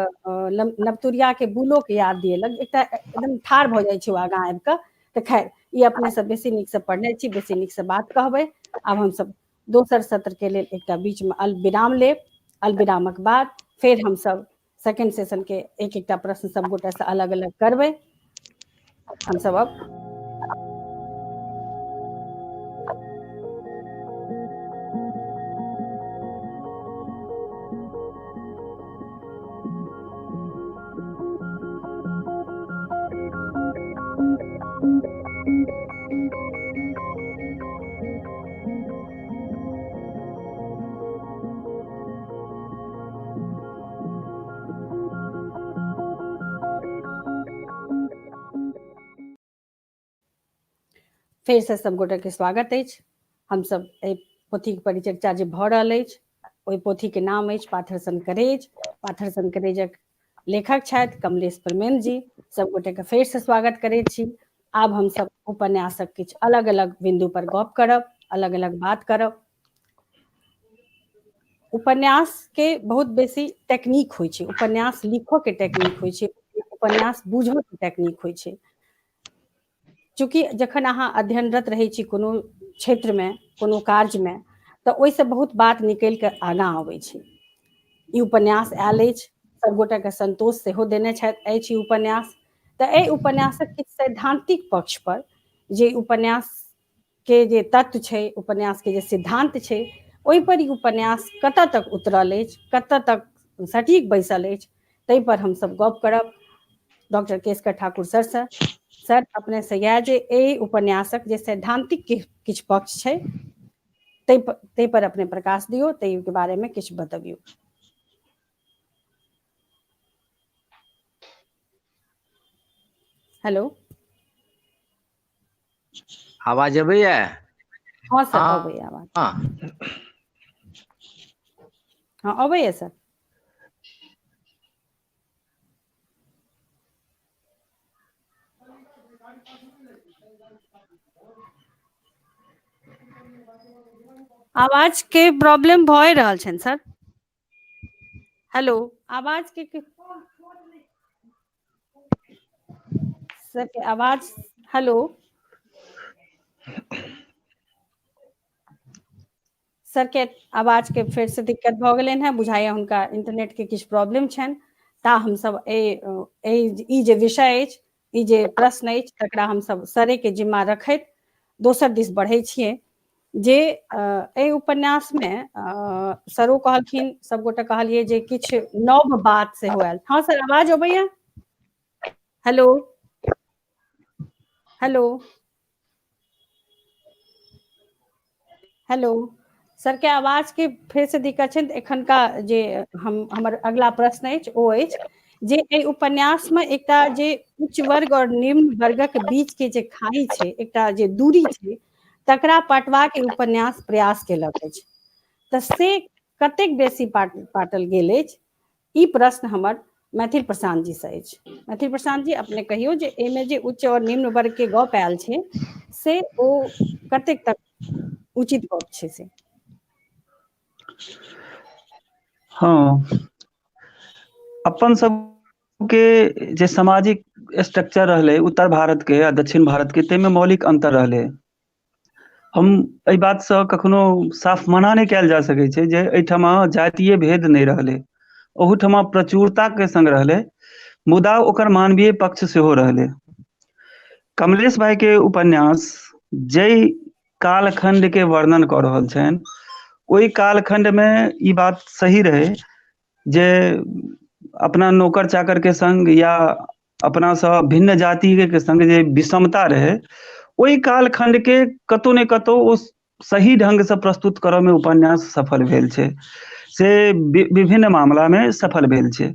नवतुरियाके बुलोके याद दिएलक। एकटा एकदम ठाढ़ भऽ जाइ छै ओ आगाँ आबि कऽ। तऽ खैर ई अपने सब बेसी नीकसँ पढ़ने छी, बेसी नीकसँ बात कहबै। आब हमसब दोसर सत्रके लेल एकटा बीचमे अल्पविराम लेब। अल्पविरामक बाद फेर हमसब सेकेंड सेशन के एक एकटा प्रश्न सब गोटा से अलग अलग करबै। हमसब अब फेर से सब गोटे के स्वागत अछि। हमसब एहि पोथी के परिचर्चा जे भऽ रहल अछि ओहि पोथी के नाम अछि पाथर सन करेज। पाथर सन करेजक लेखक छथि कमलेश परमेन्द्र जी। सब गोटे के फेर से स्वागत करै छी। आब हमसब उपन्यासक किछु अलग अलग बिंदु पर गप करब, अलग अलग बात करब। उपन्यास के बहुत बेसी टेक्निक होइ छै, उपन्यास लिखऽ के टेक्निक होइ छै, उपन्यास बुझऽ के टेक्निक होइ छै। चूँकि जखन अहाँ अध्ययनरत रहै छी कोनो क्षेत्रमे, कोनो कार्यमे, तऽ ओहिसँ बहुत बात निकलि कऽ आगाँ अबै छै। ई उपन्यास आयल अछि, सबगोटाके संतोष सेहो देने छथि अछि ई उपन्यास। तऽ एहि उपन्यासक किछु सैद्धांतिक पक्ष पर जे उपन्यास के जे तत्व छै, उपन्यास के जे सिद्धांत छै, ओहि पर ई उपन्यास कतऽ तक उतरल अछि, कतऽ तक सटीक बैसल अछि, ताहि पर हमसब गप करब डॉक्टर केशकर ठाकुर सर से। सर, अपने से इएह जे एहि उपन्यासक जे सैद्धांतिक किछु पक्ष छै ताहि पर अपने प्रकाश दियौ, ताहिके बारे मे किछु बतबियौ। हेलो, आवाज अबैया? हाँ सर, अबैया आवाज। हाँ अबैया सर। आवाज के प्रॉब्लम भए रहल छनि सर। हेलो, आवाज के सर के आवाज। हेलो सर के आवाज के फेर से दिक्कत भऽ गेलनि हेँ, बुझाइया हुनका इंटरनेट के किछु प्रॉब्लम छनि। ता हमसब एहि ई जे विषय अछि, ई जे प्रश्न अछि, तकरा हमसब सरे के जिम्मा रखैत दोसर दिस बढ़ै छियै जे एहि उपन्यास मे सरो कहलखिन, सबगोटे कहलियै जे किछु नव बात सेहो आयल। हाँ सर, आवाज अबैया? हेलो हेलो हेलो सर के आवाज के फेर से दिक्कत छै। एखनका जे हम हमर अगला प्रश्न अछि ओ अछि जे एहि उपन्यास मे एकटा जे उच्च वर्ग और निम्न वर्गक बीच के जे खाई छै, एकटा जे दूरी छै, तकरा पाटबाक ई उपन्यास प्रयास केलक अछि। तऽ से कतेक बेसी पाटल गेल अछि? ई प्रश्न हमर मैथिल प्रशांत जी से अछि। मैथिल प्रशांत जी, अपने कहियौ जे एहिमे जे उच्च और निम्न वर्ग के गप आयल छै से ओ कतेक तक उचित गप छै से? हँ, अपन सबके जे सामाजिक स्ट्रक्चर रहलै उत्तर भारत के आ दक्षिण भारत के, ताहिमे मौलिक अंतर रहलै। हम एहि बातसँ कखनो साफ मना नहि कयल जा सकै छै जे एहिठमा जातीय भेद नहि रहलै, ओहूठमा प्रचुरताके संग रहलै, मुदा ओकर मानवीय पक्ष सेहो रहलै। कमलेश भाई के उपन्यास जाहि कालखंड के वर्णन कऽ रहल छनि, ओहि कालखंड मे ई बात सही रहै जे अपना नौकर चाकर के संग या अपनासँ भिन्न जाति के संग जे विषमता रहै, ओहि कालखंड के कतौ ने कतौ ओ सही ढंग से प्रस्तुत करऽ मे उपन्यास सफल भेल छै, से विभिन्न मामला मे सफल भेल छै।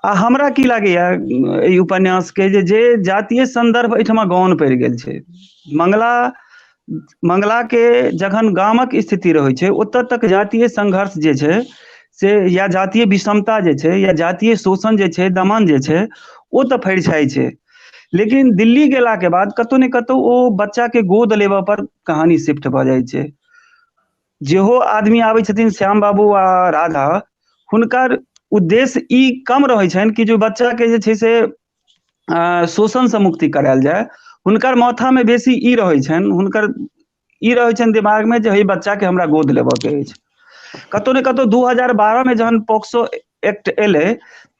आ हमरा की लागैया एहि उपन्यास के जे जे जातीय संदर्भ एहिठमा गौण पड़ि गेल छै। मंगला मंगला के जखन गामक स्थिति रहै छै, ओतऽ तक जातीय संघर्ष जे छै से, या जातीय विषमता जे छै, या जातीय शोषण जे छै, दमन जे छै, ओ तऽ फरिछाइ छै। लेकिन दिल्ली गेला के बाद कतौ ने कतौ ओ बच्चा के गोद लेबऽ पर कहानी शिफ्ट भऽ जाइ छै। जेहो आदमी आबै छथिन श्याम बाबू आ राधा, हुनकर उद्देश्य ई कम रहै छनि कि जे बच्चा के जे छै से शोषणसँ मुक्ति करायल जाय। हुनकर माथामे बेसी ई रहै छनि, हुनकर ई रहै छनि दिमागमे जे हे बच्चा के हमरा गोद लेबऽ के अछि। कतौ ने कतौ 2012 मे जहन पोक्सो एक्ट एलै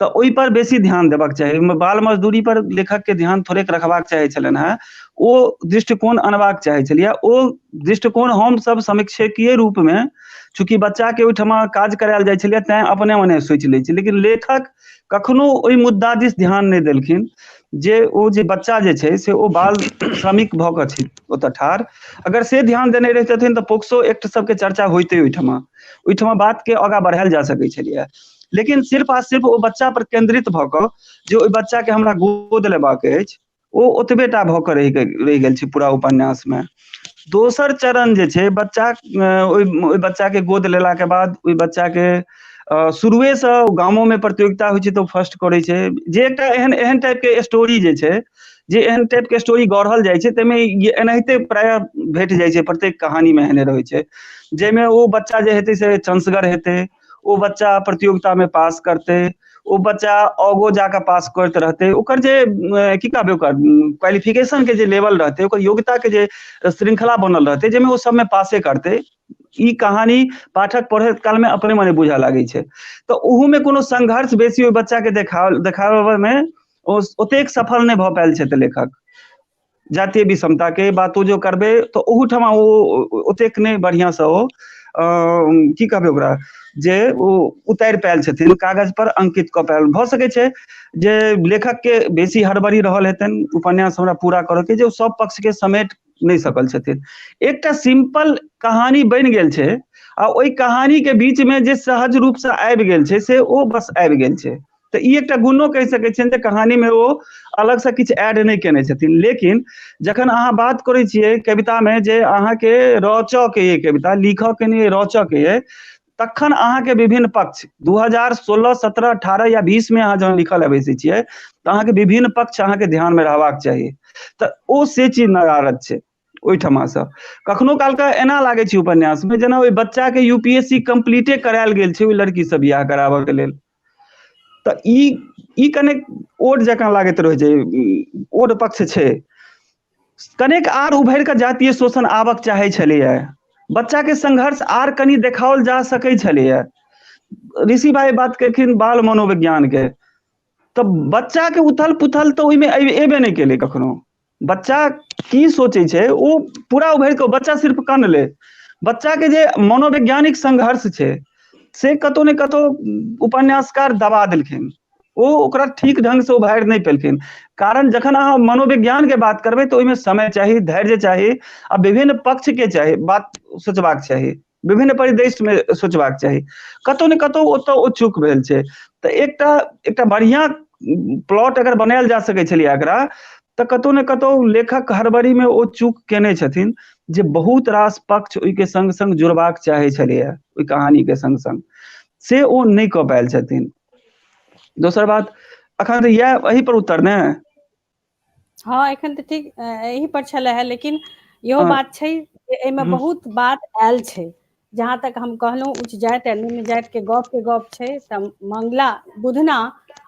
तऽ ओहिपर बेसी ध्यान देबाक चाही। ओहिमे बाल मजदूरी पर लेखक के ध्यान थोड़ेक रखबाक चाही छलनि हेँ, ओ दृष्टिकोण अनबाक चाही छलियै। ओ दृष्टिकोण हमसभ समीक्षकीय रूपमे, चूँकि बच्चा के ओहिठमा काज करायल जाइ छलैए तैं अपने मने सोचि लै छी, लेकिन लेखक कखनो ओहि मुद्दा दिस ध्यान नहि देलखिन जे ओ जे बच्चा जे छै से ओ बाल श्रमिक भऽ कऽ छै ओतऽ ठाढ़। अगर से ध्यान देने रहितथिन तऽ पोक्सो एक्ट सबके चर्चा होइते, ओहिठमा ओहिठमा बात के आगाँ बढ़ायल जा सकै छलैए। लेकिन सिर्फ आ सिर्फ ओ बच्चा पर केंद्रित भऽ कऽ जे ओहि बच्चा के हमरा गोद लेबाक अछि, ओ ओतबे टा भऽ कऽ रहि गेल छै पूरा उपन्यास मे। दोसर चरण जे छै, बच्चा ओहि ओहि बच्चा के गोद लेला के बाद ओहि बच्चा के शुरुएसँ गामो मे प्रतियोगिता होइ छै तऽ ओ फर्स्ट करै छै। जे एकटा एहन एहन टाइप के स्टोरी जे छै, जे एहन टाइप के स्टोरी गढ़ल जाइ छै, ताहिमे एनाहिते प्रायः भेट जाइ छै, प्रत्येक कहानी मे एहने रहै छै, जाहिमे ओ बच्चा जे हेतै से चंसगर हेतै, ओ बच्चा प्रतियोगिता मे पास करतै, ओ बच्चा आगो जाकऽ पास करैत रहतै, ओकर जे की कहबै ओकर क्वालिफिकेशन के जे लेवल रहतै, ओकर योग्यता के जे श्रृंखला बनल रहतै, जाहिमे ओ सबमे पासे करतै। ई कहानी पाठक पढ़ैत काल मे अपने मने बुझऽ लागै छै। तऽ ओहू मे कोनो संघर्ष बेसी ओहि बच्चा के देखाबय मे ओ ओतेक सफल नहि भऽ पायल छथि लेखक। जातीय विषमता के बातो जो करबै तऽ ओहूठमा ओ ओतेक नहि बढ़िआँसँ ओ की कहबै ओकरा जे ओ उतारि पायल छथिन, कागज पर अंकित कऽ पायल। भऽ सकै छै जे लेखक के बेसी हड़बड़ी रहल हेतनि उपन्यास हमरा पूरा करऽ के, जे ओ सब पक्ष के समेट नहि सकल छथिन। एकटा सिम्पल कहानी बनि गेल छै आ ओहि कहानी के बीच मे जे सहज रूप से आबि गेल छै से ओ बस आबि गेल छै। तऽ ई एकटा गुणो कहि सकै छियनि जे कहानी मे ओ अलग से किछु ऐड नहि केने छथिन। लेकिन जखन अहाँ बात करै छियै कविता मे जे अहाँके रचऽ के अइ कविता, लिखऽ के नहि रचऽ के अइ, तखन अहाँके विभिन्न पक्ष 2016, 17, 18 या 20 मे अहाँ जहन लिखऽ लए बैसै छियै तऽ अहाँके विभिन्न पक्ष अहाँके ध्यान मे रहबाक चाही। तऽ ओ से चीज नदारद छै ओहिठमासँ। कखनो कालके एना लागै छै उपन्यास मे जेना ओहि बच्चा के यूपीएससी कम्प्लीटे करायल गेल छै ओहि लड़की से बियाह कराबऽ के लेल। तऽ ई कनेक ओड जकाँ लागैत रहै छै, ओड पक्ष छै। कनेक आर उभरि कऽ जातीय शोषण आबक चाहै छलैया, बच्चा के संघर्ष आर कनि देखाओल जा सकै छलैया। ऋषि भाई बात केलखिन बाल मनोविज्ञान के, तऽ बच्चा के उथल पुथल तऽ ओहिमे एबे नहि केलै कखनो। बच्चा की सोचै छै ओ पूरा उभरि कऽ बच्चा सिर्फ कनलै। बच्चा के जे मनोवैज्ञानिक संघर्ष छै से कतौ ने कतौ उपन्यासकार दबा देलखिन, ओ ओकरा ठीक ढंग से उभारि नहि पेलखिन। कारण जखन अहाँ मनोविज्ञान के बात करबै तऽ ओहिमे समय चाही, धैर्य चाही आ विभिन्न पक्ष के चाही, बात सोचबाक चाही, विभिन्न परिदृश्य मे सोचबाक चाही। कतौ ने कतौ ओतऽ ओ चूक भेल छै। तऽ एकटा एकटा बढ़िया प्लॉट अगर बनायल जा सकै छलैया एकरा, तऽ तऽ कतौ ने कतौ लेखक हड़बड़ी मे ओ चूक केने छथिन जे बहुत रास पक्ष ओहिके संग संग जुड़बाक चाहै छलैया ओहि कहानी के संग संग, से ओ नहि कऽ पायल छथिन। दोसर बात, अखन तऽ इएह एहि पर उत्तर ने। हँ, एखन तऽ ठीक एहि पर छलै हे, लेकिन इहो बात छै जे एहिमे बहुत बात आयल छै। जहाँ तक हम कहलहुँ उच्च जाति आ निम्न जाति के गप के गप छै, तऽ मंगला बुधना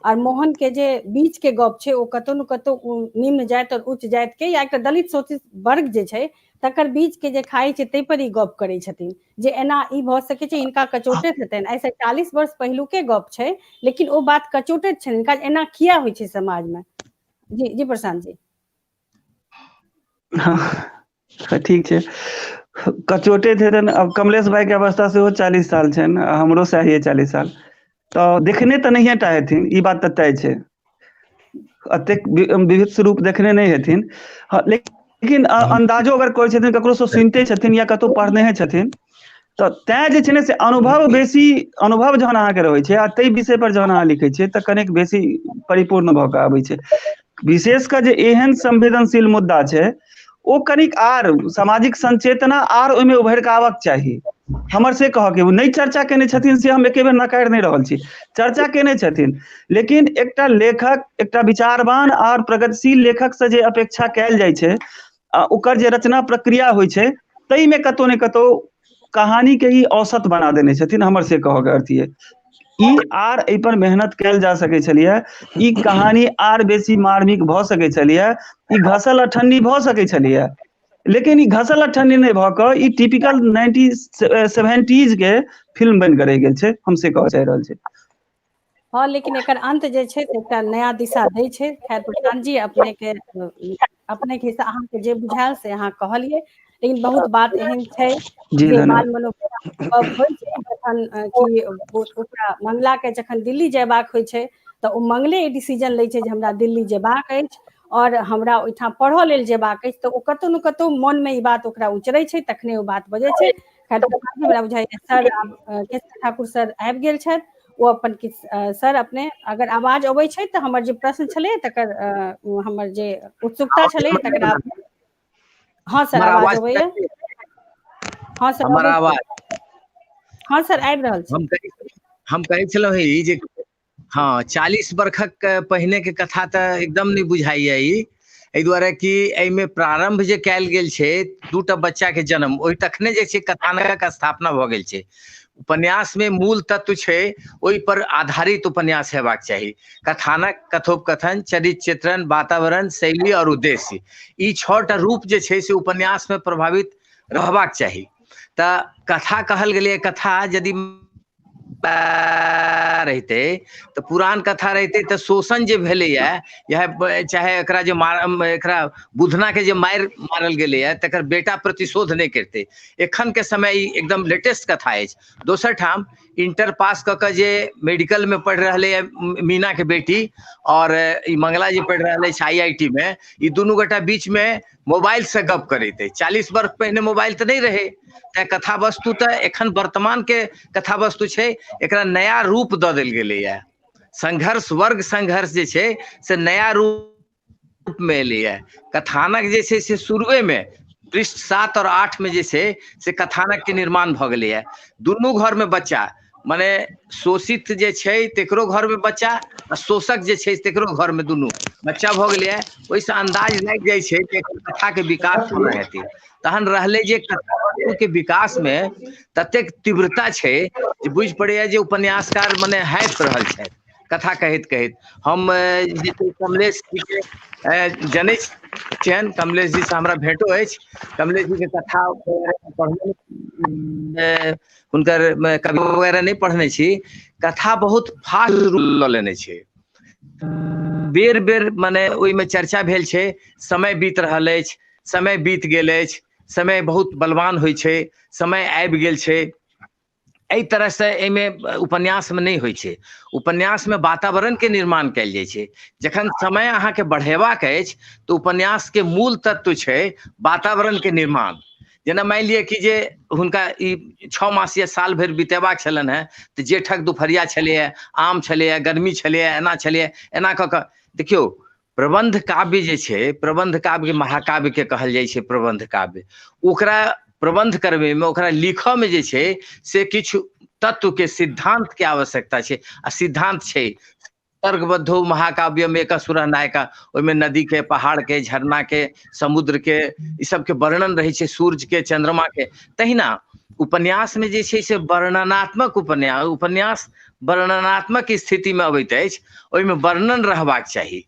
और मोहन के जे बीच के गप छै ओ कतौ ने कतौ निम्न जाति और उच्च जाति के या एकटा दलित शोषित वर्ग जे छै तकर बीच के जे खाइ छै ताहि पर ई गप करै छथिन जे एना ई भऽ सकै छै, हिनका कचोटैत हेतनि। एहिसँ 40 वर्ष पहिलुके गप छै, लेकिन ओ बात कचोटैत छनि हिनका, एना किया होइ छै समाज मे। जी जी प्रशांत जी। हँ, ठीक छै, कचोटैत हेतनि। आब कमलेश भाई के अवस्था सेहो 40 साल छनि आ हमरो सएह 40 साल, तऽ देखने तऽ नहिये टा हेथिन, ई बात तऽ तय छै, एतेक विभिन्न रूप देखने नहि हेथिन। लेकिन अन्दाजो अगर करै छथिन, ककरो से सुनिते छथिन या कतहु पढ़ने छथिन, तऽ तैं जे छै ने से अनुभव बेसी, अनुभव जहन अहाँके रहै छै आ ताहि विषय पर जहन अहाँ लिखै छियै तऽ कनेक बेसी परिपूर्ण भऽ कऽ आबै छै। विशेष कऽ जे एहन संवेदनशील मुद्दा छै ओ कनिक आर सामाजिक संचेतना आर ओहिमे उभरि कऽ आबक चाही। हमर से कहऽ के नहि, चर्चा केने छथिन से हम एके बेर नकारि नहि रहल छी, चर्चा केने छथिन, लेकिन एकटा लेखक, एकटा विचारवान आर प्रगतिशील लेखक से जे अपेक्षा कयल जाइ छै आ ओकर जे रचना प्रक्रिया होइ छै ताहिमे कतौ ने कतौ कहानी के ई औसत बना देने छथिन। हमर से कहऽ के अर्थ ये, ई आर एहि पर मेहनत कयल जा सकै छलियै, ई कहानी आर बेसी मार्मिक भऽ सकै छलियै, ई घसल अठन्नी भऽ सकै छलियै, लेकिन ई घसल अठन्नी नहि भऽ कऽ ई टिपिकल 1970s के फिल्म बनि कऽ रहि गेल छै, हम से कहऽ चाहि रहल छी। हँ, लेकिन एकर अंत जे छै से एकटा नया दिशा दै छै। खैर प्रशांत जी, अपने के अपने के हिस्सा अहाँके जे बुझायल से अहाँ कहलियै, लेकिन बहुत बात एहन छै जी जे बाल धन्यवाद। मनोविज्ञान होइ छै, जखन कि ओकरा मंगला के जखन दिल्ली जयबाक होइ छै तऽ ओ मंगले ई डिसीजन लै छै जे हमरा दिल्ली जेबाक अछि और हमरा ओहिठाम पढ़ऽ लेल जेबाक अछि, तऽ ओ कतौ ने कतौ मन मे ई बात ओकरा उचरै छै, तखने ओ बात बजै छै। खैर हमरा बुझाइया सर आब ठाकुर सर आबि गेल छथि, ओ अपन किछु सर अपने अगर आवाज अबै छै तऽ हमर जे प्रश्न छलै तकर हमर जे उत्सुकता छलै तकरा। हँ सर, आवाज अबैया? हँ सर, हमर आवाज? हँ सर, आबि रहल छै। हम कहै छलहुँ ई जे हँ, 40 बरखक पहिने के कथा तऽ एकदम नहि बुझाइया ई, एहि दुआरे कि एहिमे प्रारंभ जे कयल गेल छै दूटा बच्चा के जन्म ओहि तखने जे छै कथानकक स्थापना भऽ गेल छै। उपन्यास में मूल तत्व छै ओहि पर आधारित उपन्यास हेबाक चाही। कथानक, कथोपकथन, चरित्र चित्रण, वातावरण, शैली और उद्देश्य, ई 6टा रूप जे छै से उपन्यास में प्रभावित रहबाक चाही। तऽ कथा कहल गेलैए, कथा यदि रहितै तऽ पुरान कथा रहितै तऽ शोषण जे भेलैए, इएह चाहे एकरा जे मार, एकरा बुधना के जे मारि मारल गेलैए तकर बेटा प्रतिशोध नहि करितै। एखन के समय ई एकदम लेटेस्ट कथा अछि। दोसर ठाम इंटर पास कऽ कऽ जे मेडिकल में पढ़ि रहलैए मीना के बेटी और ई मंगला जे पढ़ि रहल अछि IIT में, ई दुनू गोटा बीच में मोबाइल से गप करैत अछि। 40 वर्ष पहिने मोबाइल तऽ नहि रहै, तैं कथा वस्तु तऽ एखन वर्तमान के कथा वस्तु छै, एकरा नया रूप दऽ देल गेलैए। संघर्ष, वर्ग संघर्ष जे छै से नया रूप में एलैए। कथानक जे छै से शुरुए में पृष्ठ 7 और 8 में जे छै से कथानक के निर्माण भऽ गेलैए। दुनू घर में बच्चा, मने शोषित जे छै तेकरो घर में बच्चा आ शोषक जे छै तेकरो घर में दुनू बच्चा भऽ गेलैए। ओहिसँ अन्दाज लागि जाइ छै जे कथा के विकास कोना हेतै। तहन रहलै जे कथा वस्तु के विकास में ततेक तीव्रता छै जे बुझि पड़ैया जे उपन्यासकार मने हाँफि रहल छथि कथा कहैत कहैत। हम जे छै कमलेश जी के जनै छियनि, कमलेश जी से हमरा भेंटो अछि। कमलेश जी के कथा पढ़ने, हुनकर कवि वगैरह नहि पढ़ने छी। कथा बहुत फास्ट रूप लऽ लेने छै, बेर बेर मने ओहिमे चर्चा भेल छै, समय बीत रहल अछि, समय बीत गेल अछि, समय बहुत बलवान होइ छै, समय आबि गेल छै। एहि तरहसँ एहिमे उपन्यासमे नहि होइ छै। उपन्यासमे वातावरणके निर्माण कयल जाइ छै। जखन समय अहाँके बढ़ेबाक अछि तऽ उपन्यासके मूल तत्व छै वातावरणके निर्माण। जेना मानि लिअ कि जे हुनका ई 6 मास या साल भरि बितेबाक छलनि हेँ तऽ जेठक दुपहरिया छलैए, आम छलैए, गर्मी छलैए, एना छलैए, एना कऽ कऽ देखियौ प्रबंध काव्य जे छै, प्रबंध काव्य महाकाव्य के कहल जाइ छै प्रबंध काव्य। ओकरा प्रबंध करबैमे, ओकरा लिखऽमे जे छै से किछु तत्व के, सिद्धांत के आवश्यकता छै। आ सिद्धांत छै सर्गबद्धो महाकाव्यम एक सुर नायिका, ओहिमे नदी के, पहाड़ के, झरना के, समुद्र के, ई सबके वर्णन रहै छै, सूर्य के, चंद्रमा के। तहिना उपन्यास में जे छै से वर्णनात्मक उपन्यास, उपन्यास वर्णनात्मक स्थिति में अबैत अछि, ओहिमे वर्णन रहबाक चाही।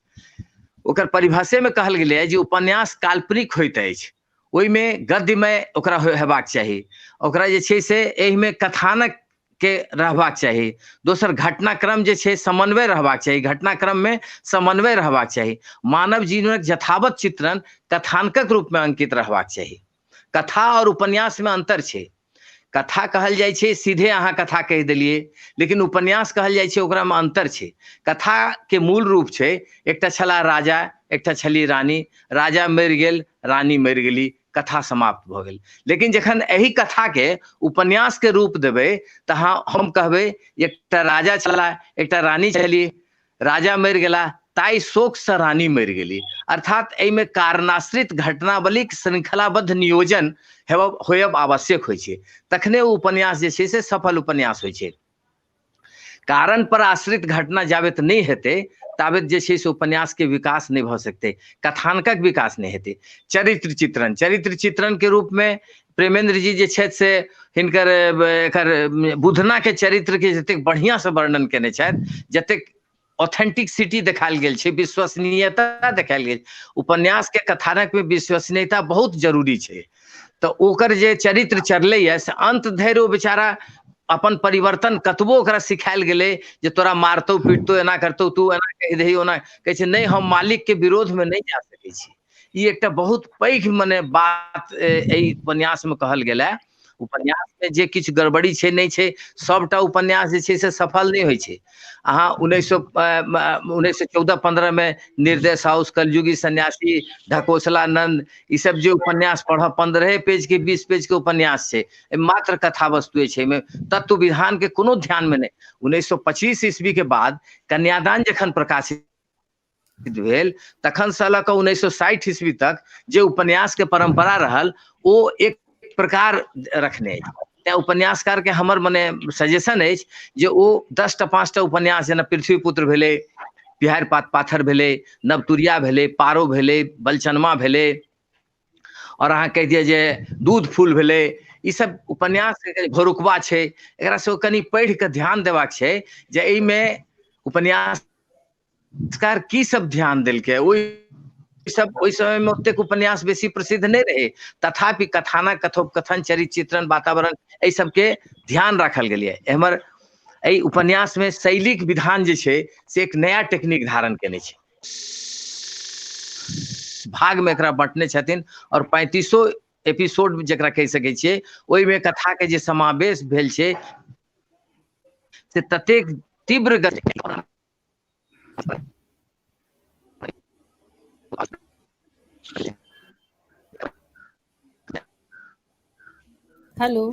ओकर परिभाषेमे कहल गेलै जे उपन्यास काल्पनिक होइत अछि, ओहिमे गद्यमय ओकरा हेबाक चाही, ओकरा जे छै से एहिमे कथानक के रहबाक चाही। दोसर घटनाक्रम जे छै समन्वय रहबाक चाही, घटनाक्रममे समन्वय रहबाक चाही। मानव जीवनक यथावत चित्रण कथानकक रूपमे अंकित रहबाक चाही। कथा और उपन्यासमे अंतर छै। कथा कहल जाइ छै सीधे अहाँ कथा कहि देलियै, लेकिन उपन्यास कहल जाइ छै ओकरामे अंतर छै। कथाके मूल रूप छै एकटा छलाह राजा, एकटा छली रानी, राजा मरि गेल, रानी मरि गेली, कथा समाप्त भऽ गेल। लेकिन जखन एहि कथाके उपन्यासके रूप देबै तऽ हम कहबै एकटा राजा छलाह, एकटा रानी छली, राजा मरि गेला, ताहि शोकसँ रानी मरि गेली। अर्थात एहिमे कारणाश्रित घटनावलीक श्रृंखलाबद्ध नियोजन होयब आवश्यक होइ छै, तखने ओ उपन्यास जे छै से सफल उपन्यास होइ छै। कारण पर आश्रित घटना जाबेत नहि हेतै ताबेत जे छै से उपन्यास के विकास नहि भऽ सकतै, कथानकक विकास नहि हेतै। चरित्र चित्रण, चरित्र चित्रण के रूप में प्रेमेंद्र जी जे छथि से हिनकर एकर बुधना के चरित्र के जतेक बढ़िया से वर्णन केने छथि, जतेक ऑथेंटिसिटी देखायल गेल छै, विश्वसनीयता देखायल गेल, उपन्यास के कथानक में विश्वसनीयता बहुत जरूरी छै। तऽ ओकर जे चरित्र चढ़लैया से अंत धरि ओ बेचारा अपन परिवर्तन कतबो ओकरा सिखायल गेलै जे तोरा मारतौ पीटतौ एना करतौ, तू एना कहि दही ओना कहै छै, नहि हम मालिक के विरोध में नहि जा सकै छी। ई एकटा बहुत पैघ मने बात एहि उपन्यास में कहल गेल है। उपन्यास में जे किछु गड़बड़ी छै नहि छै, सबटा उपन्यास जे छै से सफल नहि होइ छै। अहाँ 1914-15 में निर्दय साउस, कलयुगी सन्यासी, ढकोसला नंद, ई सब जे उपन्यास पढ़ब 15 पेज के 20 पेज के उपन्यास छै, मात्र कथा वस्तुए छै, एहिमे तत्व विधान के कोनो ध्यान में नहि। 1925 ईस्वी के बाद कन्यादान जखन प्रकाशित भेल तखन से लऽ कऽ 1960 ईस्वी तक जे उपन्यास के परंपरा रहल ओ एक प्रकार रखने अछि। तैं उपन्यासकार के हमर मने सजेशन अछि जे ओ 10टा 5टा उपन्यास जेना पृथ्वीपुत्र भेलै, बिहारि पात पाथर भेलै, नवतुरिया भेलै, पारो भेलै, बलचनमा भेलै, और अहाँ कहि दिअ जे दूध फूल भेलै, ई सब उपन्यास भोरुकवा छै, एकरा सब कनि पढ़ि कऽ ध्यान देबाक छै जे एहिमे उपन्यासकार की सब ध्यान देलकै। ओहि सब ओहि समय में ओतेक उपन्यास बेसी प्रसिद्ध नहि रहे, तथापि कथानक, कथोपकथन, चरित्र चित्रण, वातावरण, एहि सबके ध्यान राखल गेलै। एम्हर एहि उपन्यास में शैलीक विधान जे छै से एक नया टेक्निक धारण केने छै। भाग में एकरा बंटने छथिन और 35 एपिसोड जकरा कहि सकै छियै ओहिमे कथा के जे समावेश भेल छै से ततेक तीव्र गति। हेलो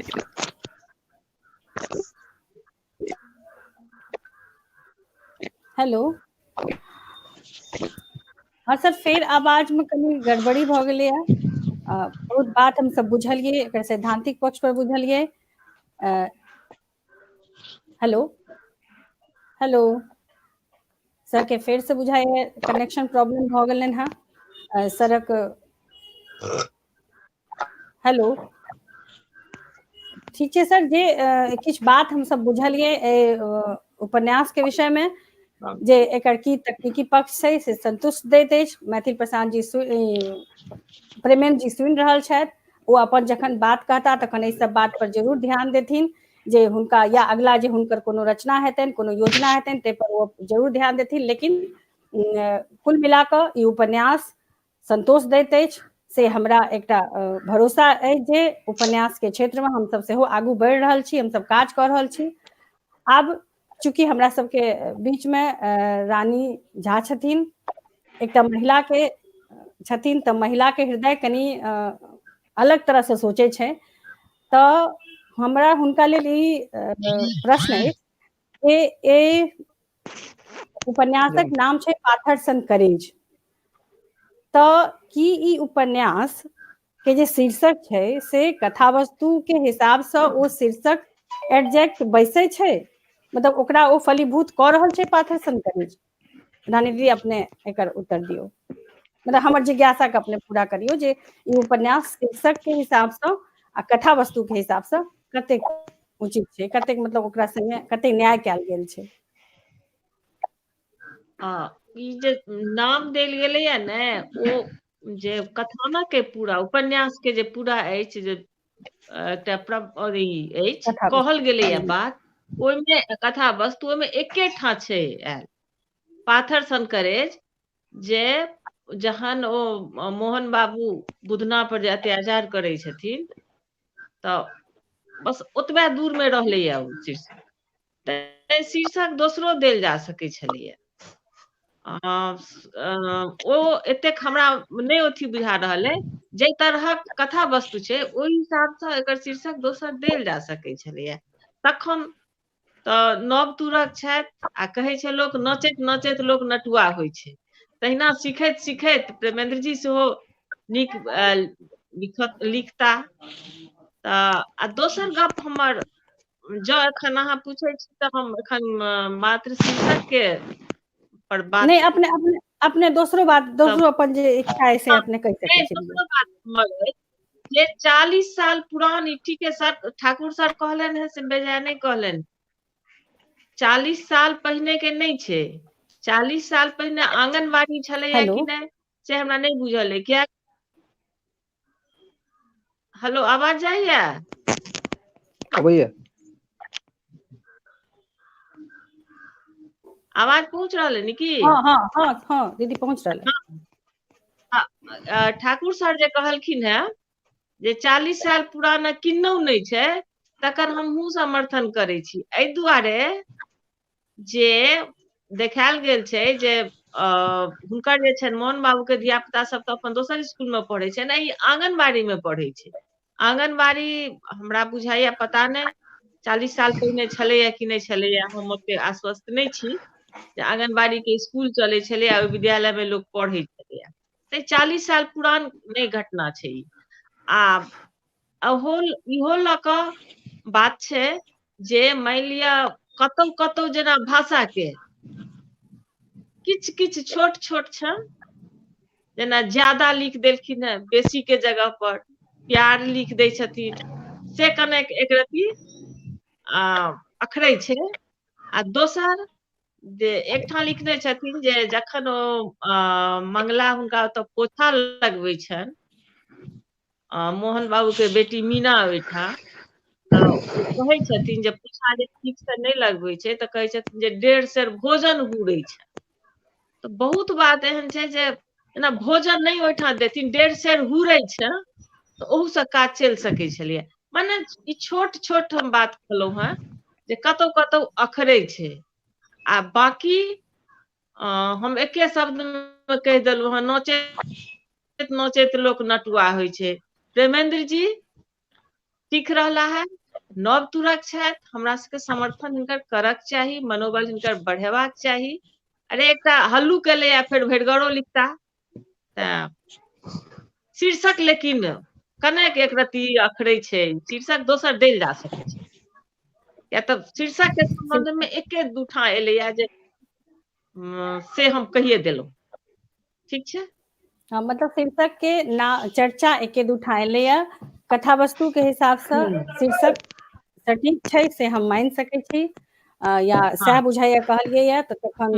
हेलो, हाँ सर, फेर आवाज में कनी गड़बड़ी भऽ गेलै है। बहुत बात हम सब बुझलियै, एकर सैद्धांतिक पक्ष पर बुझलियै। हेलो हेलो सर के फेर से बुझाइए कनेक्शन प्रॉब्लम भऽ गेलनि हँ सरक। हेलो, ठीक छै सर, जे किछु बात हमसब बुझलियै उपन्यास के विषय में, जे एकर की तकनीकी पक्ष छै से संतुष्ट दैत अछि। मैथिल प्रसाद जी, प्रेमेंद्र जी सुनि रहल छथि, ओ अपन जखन बात कहता तखन एहि सब बात पर जरूर ध्यान देथिन जे हुनका या अगला जे हुनकर कोनो रचना हेतनि, कोनो योजना हेतनि, ताहि पर ओ जरूर ध्यान देथिन। लेकिन कुल मिला कऽ ई उपन्यास संतोष दैत अछि, से हमरा एकटा भरोसा अछि जे उपन्यास के क्षेत्र में हमसब सेहो आगू बढ़ि रहल छी, हमसब काज कऽ रहल छी। आब चूँकि हमरा सबके बीच में रानी झा छथिन, एकटा महिला के छथिन, तऽ महिला के हृदय कनि अलग तरह से सोचै छै, तऽ हमरा हुनका लेल ई प्रश्न अछि जे एहि उपन्यासक नाम छै पाथर सन करेज। तऽ की ई उपन्यास के जे शीर्षक छै से कथा वस्तु के हिसाबसँ ओ शीर्षक एडजेक्ट बैसै छै, मतलब ओकरा ओ फलीभूत कऽ रहल छै पाथर सन करेज? रानी दीदी, अपने एकर उत्तर दियौ, मतलब हमर जिज्ञासा के अपने पूरा करियौ जे ई उपन्यास शीर्षक के हिसाबसँ आ कथा वस्तु के हिसाबसँ कतेक उचित छै, कतेक मतलब ओकरा संगे कतेक न्याय कयल गेल छै। ई जे नाम देल गेलैया ने, ओ जे कथानक के पूरा उपन्यास के जे पूरा अछि, जे एकटा अछि, कहल गेलैया बात ओहिमे, कथा वस्तु ओहिमे एकेठा छै आयल पाथर सन करेज, जे जहन ओ मोहन बाबू बुधना पर जे अत्याचार करै छथिन तऽ बस ओतबे दूर मे रहलैया ओ शीर्षक। तऽ शीर्षक दोसरो देल जा सकै छलैया। ओ एतेक हमरा नहि अथी बुझा रहल अइ, जाहि तरहक कथा वस्तु छै ओहि हिसाबसँ एकर शीर्षक दोसर देल जा सकै छलैया। तखन तऽ नव तुरक छथि आ कहै छै लोक नचैत नचैत लोक नटुआ होइ छै, तहिना सिखैत सिखैत प्रेमेंद्र जी सेहो नीक लिखता। तऽ आ दोसर गप हमर, जँ एखन अहाँ पूछै छी तऽ हम एखन मात्र शीर्षक के पर बात नहि, अपने अपने अपने दोसरो बात, दोसरो अपन जे इच्छा है से अपने कहि सकै छी। दोसरो बात हमर अछि जे 40 साल पुरान, ई ठीके सर ठाकुर सर कहलनि हेँ से बेजाय नहि कहलनि, 40 साल पहिने के नहि छै। 40 साल पहिने आंगनबाड़ी छलैया कि नहि से हमरा नहि बुझल अइ। किया हेलो, आवाज जाइया? अबैया। आवाज पहुँच रहल है की? हाँ हाँ हाँ हाँ दीदी, पहुँच रहल है। ठाकुर सर जे कहलखिन है जे 40 साल पुराना किन्नौ नहि छै, तकर हमहूँ समर्थन करै छी। एहि दुआरे जे देखायल गेल छै जे हुनकर जे छनि मोहन बाबू के धिया पुता सब तऽ अपन दोसर स्कूल मे पढ़ै छै ने, ई आंगनबाड़ी मे पढ़ै छै। आंगनबाड़ी हमरा बुझाइया पता नहि 40 साल पहिने छलैया कि नहि छलैया, हम ओते आश्वस्त नहि छी जे आंगनबाड़ी के स्कूल चलै छलैया, ओहि विद्यालय मे लोक पढ़ै छलैया। तऽ 40 साल पुरान नहि घटना छै ई। आ इहो लऽ कऽ बात छै जे मानि लिअ कतौ कतौ जेना भाषा के किछु किछु छोट छोट छै, जेना ज्यादा लिख देलखिन हेँ बेसी के जगह पर, प्यार लिख दै छथिन, से कनेक एक रति अखरै छै। आ दोसर जे एकठाम लिखने छथिन जे जखन ओ मंगला हुनका ओतऽ पोछा लगबै छनि मोहन बाबू के बेटी मीना ओहिठाम, तऽ ओ कहै छथिन जे पोछा जे ठीक से नहि लगबै छै तऽ कहै छथिन जे 1.5 सेर भोजन हुरै छै। तऽ बहुत बात एहन छै जे जेना भोजन नहि ओहिठाम देथिन, 1.5 सेर हुरै छै, तऽ ओहूसँ काज चलि सकै छलैया। मने ई छोट छोट हम बात कहलहुँ हेँ जे कतौ कतौ अखरै छै। आ बाकी हम एके शब्दमे कहि देलहुँ हेँ, नचैत नचैत लोक नटुआ होइ छै। प्रेमेंद्र जी सीख रहला है, नव तुरक छथि, हमरा सबके समर्थन हिनकर करक चाही, मनोबल हिनकर बढ़ेबाक चाही। अरे एकटा हल्लू केलैया फेर भरिगरो लिखता। तऽ शीर्षक लेकिन कनेक एक रति अखरै छै, शीर्षक दोसर देल जा सकै छै। या तऽ शीर्षक के संबंध मे एके दूठा एलैया जे से हम कहिए देलहुँ। ठीक छै। हाँ, मतलब शीर्षक के ना चर्चा एके दूठा एलैया, कथा वस्तु के हिसाबसँ शीर्षक सटीक छै से हम मानि सकै छी, या सएह बुझाइया कहलियै या। तऽ तखन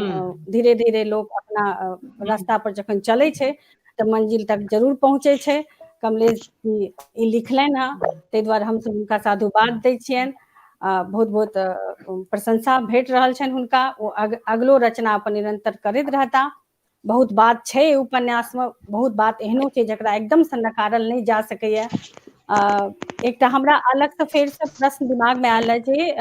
धीरे धीरे लोक अपना रास्ता पर जखन चलै छै तऽ मंजिल तक जरूर पहुँचै छै। कमलेश जी ई लिखलनि हँ, ताहि दुआरे हमसब हुनका साधुवाद दै छियनि। बहुत बहुत प्रशंसा भेट रहल छनि हुनका। ओ अगलो रचना अपन निरंतर करैत रहता। बहुत बात छै उपन्यासमे, बहुत बात एहनो छै जकरा एकदमसँ नकारल नहि जा सकैया। एकटा हमरा अलगसँ फेरसँ प्रश्न दिमागमे आयल है जे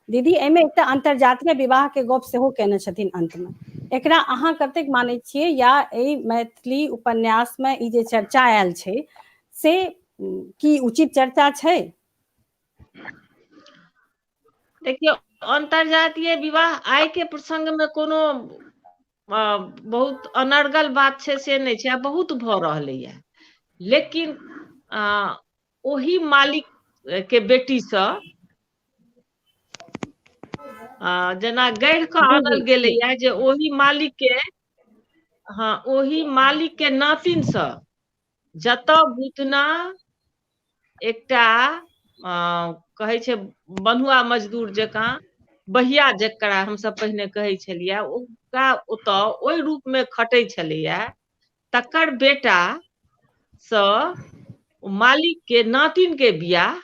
दीदी एहिमे एकटा अंतर्जातीय विवाह के गप सेहो केने छथिन अंतमे, एकरा अहाँ कतेक मानै छियै, या एहि मैथिली उपन्यासमे ई जे चर्चा आयल छै से की उचित चर्चा छै? देखियौ, अंतर्जातीय विवाह आइ के प्रसंग मे कोनो बहुत अनर्गल बात छै से नहि छै, आ बहुत भऽ रहलैया। लेकिन ओहि मालिक के बेटीसँ जेना गढ़ि कऽ आनल गेलैया जे ओहि मालिक के, हँ, ओहि मालिक के नातिनसँ जतऽ बुतना एकटा कहै छै बन्हुआ मजदूर जकाँ, बहिया जकरा हमसभ पहिने कहै छलियै, ओकरा ओतऽ ओहि रूपमे खटै छलैया, तकर बेटा सँ मालिक के नातिन के बियाह।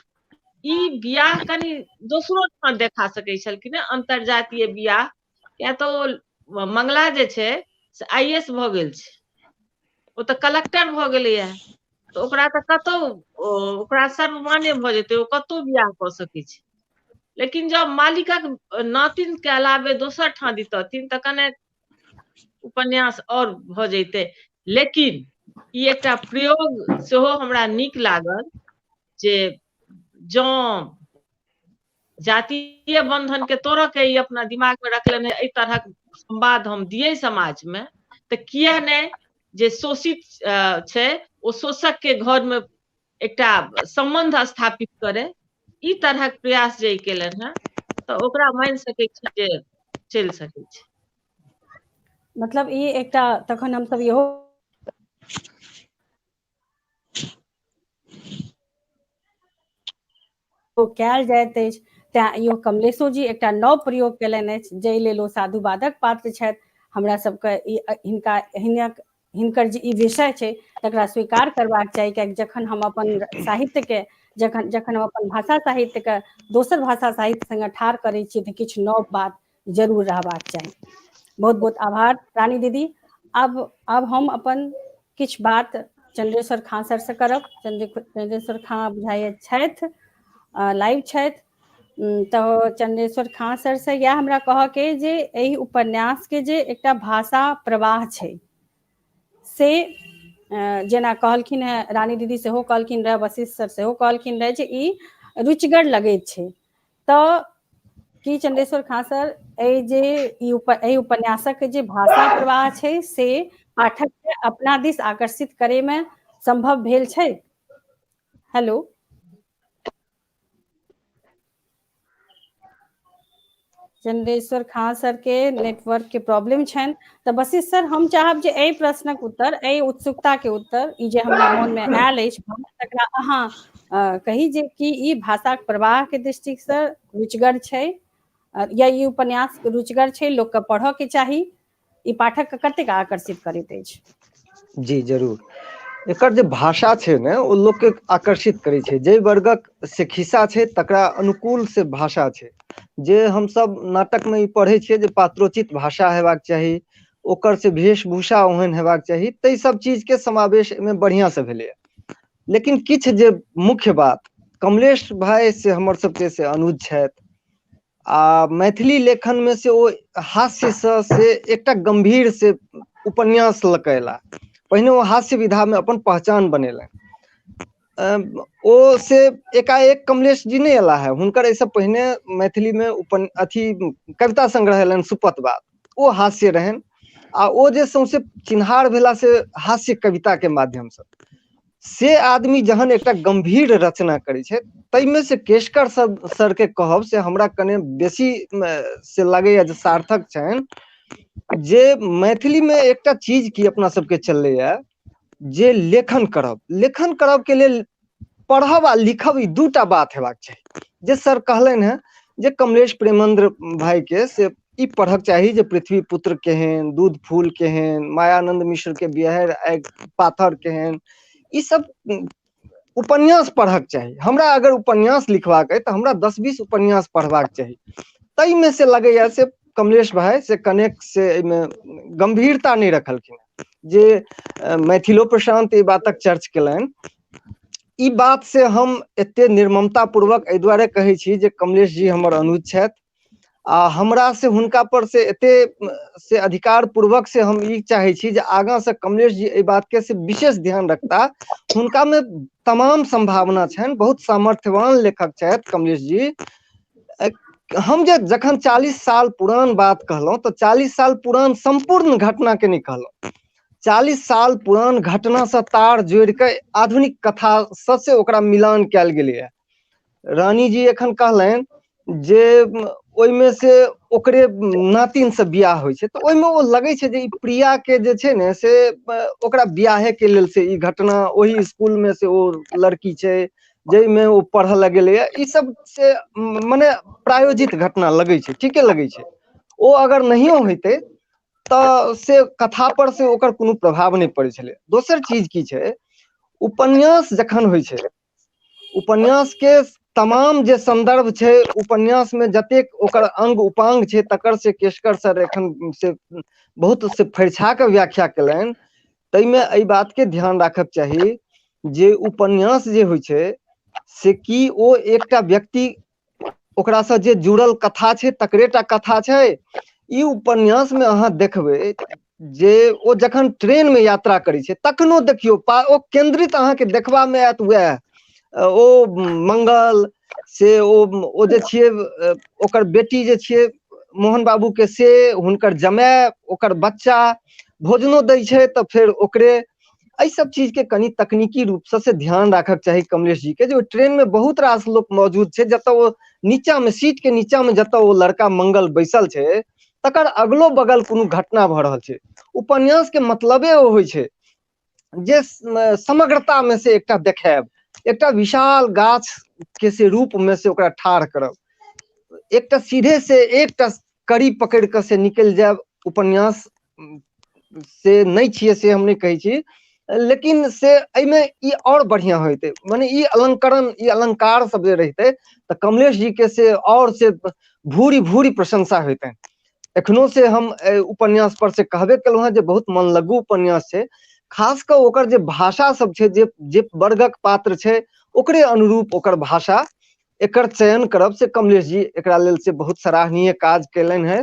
ई बियाह कनि दोसरो ठाम देखा सकै छलखिन हेँ, अन्तर्जातीय बियाह, किया तऽ ओ मंगला जे छै से I S भऽ गेल छै, ओ तऽ कलेक्टर भऽ गेलैया, तऽ ओकरा तऽ कतहु ओकरा सर्वमान्य भऽ जेतै, ओ कतहु बियाह कऽ सकै छै। लेकिन जब मालिकक नातिन के अलावे दोसर ठाम दितथिन तऽ कने उपन्यास आओर भऽ जैतै। लेकिन ई एकटा प्रयोग सेहो हमरा नीक लागल जे जँ जातीय बंधन के तोड़ऽ के ई अपना दिमाग मे रखलनि, एहि तरहक संवाद हम दियै समाज मे, तऽ किया नहि जे शोषित छै ओ शोषक के घर मे एकटा सम्बन्ध स्थापित करे, ई तरहक प्रयास जे केलनि हेँ तऽ ओकरा मानि सकै छी जे चलि सकै छै। मतलब ई एकटा तखन हमसब इहो कयल जाइत अछि, तें इहो कमलेशो जी एकटा नव प्रयोग केलनि अछि, जाहि लेल ओ साधुवादक पात्र छथि। हमरा सबके ई हिनका हिनक हिनकर जे ई विषय छै तकरा स्वीकार करबाक चाही, कियाकि जखन हम अपन साहित्यके जखन जखन हम अपन भाषा साहित्यके दोसर भाषा साहित्य संगे ठाढ़ करै छियै तऽ किछु नव बात जरूर रहबाक चाही। बहुत बहुत आभार रानी दीदी। आब हम अपन किछु बात चंद्रेश्वर खां सर से करब। चंद्रेश्वर खां बुझाइए छथि, लाइव छथि, तऽ चंद्रेश्वर खां सर से इएह हमरा कहऽके जे एहि उपन्यासके जे एकटा भाषा प्रवाह छै से जेना कहलखिन हेँ रानी दीदी सेहो कहलखिन रहए, वशिष्ठ सर सेहो कहलखिन रहए जे ई रुचिगर लगैत छै, तऽ की चंद्रेश्वर खां सर एहि जे ई एहि उपन्यासक जे भाषा प्रवाह छै से पाठक के अपना दिस आकर्षित करे में संभव भेल छै? हेलो चंद्रेश्वर खां सर के नेटवर्क के प्रॉब्लम छनि, तऽ वशिष्ठ सर हम चाहब जे एहि प्रश्नक उत्तर, एहि उत्सुकता के उत्तर, ई जे हमरा मोन मे आयल अछि तकरा अहाँ कही जे कि ई भाषाक प्रवाह के दृष्टिसँ रुचिगर छै या ई उपन्यास रुचिगर छै, लोकके पढ़ऽ के चाही, ई पाठक के कतेक आकर्षित करैत अछि? जी जरूर। एकर जे भाषा छै ने ओ लोकके आकर्षित करै छै, जाहि वर्गक से खिस्सा छै तकरा अनुकूल से भाषा छै। जे हमसभ नाटकमे ई पढ़ै छियै जे पात्रोचित भाषा हेबाक चाही, ओकर से वेशभूषा ओहन हेबाक चाही, ताहि सब चीजके समावेश एहिमे बढ़िआँसँ भेलैए। लेकिन किछु जे मुख्य बात, कमलेश भाय से हमर सबके से अनुज छथि आ मैथिली लेखनमे से ओ हास्यसँ से एकटा गम्भीर से उपन्यास लऽ कऽ अयला। पहिने ओ हास्य विधामे अपन पहचान बनेलनि। ओ से एकाएक कमलेश जी नहि अयला हे, हुनकर एहिसँ पहिने मैथिलीमे उपन अथी कविता संग्रह एलनि सुपत बात, ओ हास्य रहनि आ ओ जे सौंसे चिन्हार भेला से हास्य कविताके माध्यमसँ। से आदमी जहन एकटा गम्भीर रचना करै छै ताहिमे से केशकर सर सरके कहब से हमरा कने बेसी से लगैया जे सार्थक छनि, जे मैथिलीमे एकटा चीज की अपना सबके चललैया जे लेखन करब, लेखन करब के लेल पढ़ब आ लिखब ई दूटा बात हेबाक चाही। जे सर कहलनि हेँ जे कमलेश प्रेमेंद्र भाई के से ई पढ़क चाही जे पृथ्वी पुत्र केहन, दूध फूल केहन, मायानंद मिश्र के बिहरि आगि पाथर केहन, ई सब उपन्यास पढ़क चाही। हमरा अगर उपन्यास लिखबाक अइ तऽ हमरा 10-20 उपन्यास पढ़बाक चाही। ताहिमे से लगैया से कमलेश भाई से कनेक से एहिमे गंभीरता नहि रखलखिन, जे मैथिलो प्रशांत एहि बातक चर्च केलनि। ई बात से हम एते निर्ममता पूर्वक एहि दुआरे कहै छी जे कमलेश जी हमर अनुज छथि आ हमरा से हुनका पर से एते से अधिकार पूर्वक से हम ई चाहै छी जे आगाँ से कमलेश जी एहि बात के से विशेष ध्यान रखता। हुनका में तमाम संभावना छनि, बहुत सामर्थ्यवान लेखक छथि कमलेश जी। हम जे जखन 40 साल पुरान बात कहलहुँ तऽ 40 साल पुरान सम्पूर्ण घटना के नहि कहलहुँ। 40 साल पुरान घटनासँ तार जोड़ि कऽ आधुनिक कथा सबसे ओकरा मिलान कयल गेलैए। रानी जी एखन कहलनि जे ओहिमे से ओकरे नातिन से बियाह होइ छै, तऽ ओहिमे ओ लगै छै जे ई प्रिया के जे छै ने से ओकरा बियाहे के लेल से ई घटना ओहि स्कूल मे से ओ लड़की छै जाहिमे ओ पढ़ऽ लए गेलैए, ई सब से मने प्रायोजित घटना लगै छै, ठीके लगै छै। ओ अगर नहियो होइतै तऽ से कथा पर से ओकर कोनो प्रभाव नहि पड़ै छलै। दोसर चीज की छै, उपन्यास जखन होइ छै, उपन्यास के तमाम जे संदर्भ छै, उपन्यास में जतेक ओकर अंग उपांग छै तकर से केशकर सर एखन से बहुत से फरिछा कऽ व्याख्या केलनि। ताहिमे एहि बात के ध्यान राखक चाही जे उपन्यास जे होइ छै से की ओ एकटा व्यक्ति ओकरासँ जे जुड़ल कथा छै तकरे टा कथा छै। ई उपन्यास मे अहाँ देखबै जे ओ जखन ट्रेन मे यात्रा करै छै तखनो देखियौ ओ केन्द्रित अहाँके देखबा मे आयत वएह ओ मंगल से ओ जे छियै ओकर बेटी जे छियै मोहन बाबू के, से हुनकर जमाय, ओकर बच्चा, भोजनो दै छै तऽ फेर ओकरे। एहि सब चीज के कनि तकनीकी रूप से ध्यान राखक चाही कमलेश जी के, जे ट्रेन में बहुत रास लोक मौजूद छै, जतऽ ओ नीचा में सीट के नीचा में जतऽ ओ लड़का मंगल बैसल छै तकर अगलो बगल कोनो घटना भऽ रहल छै। उपन्यास के मतलबे ओ होइ छै जे समग्रता में से एकटा देखायब, एकटा विशाल गाछ के से रूप में से ओकरा ठाढ़ करब, एकटा सीधे से एकटा कड़ी पकड़ि कऽ से निकलि जायब उपन्यास से नहि छियै, से हम नहि कहै छी, लेकिन से एहिमे ई आओर बढ़िआँ होइतै, मने ई अलंकरण, ई अलंकार सब जे रहितै तऽ कमलेश जी के से आओर से भूरि भूरि प्रशंसा होइतनि। एखनो से हम एहि उपन्यास पर से कहबे केलहुँ हेँ जे बहुत मनलग्गू उपन्यास छै, खास कऽ ओकर जे भाषा सब छै, जे जे वर्गक पात्र छै ओकरे अनुरूप ओकर भाषा, एकर चयन करब से कमलेश जी एकरा लेल से बहुत सराहनीय काज कयलनि हेँ।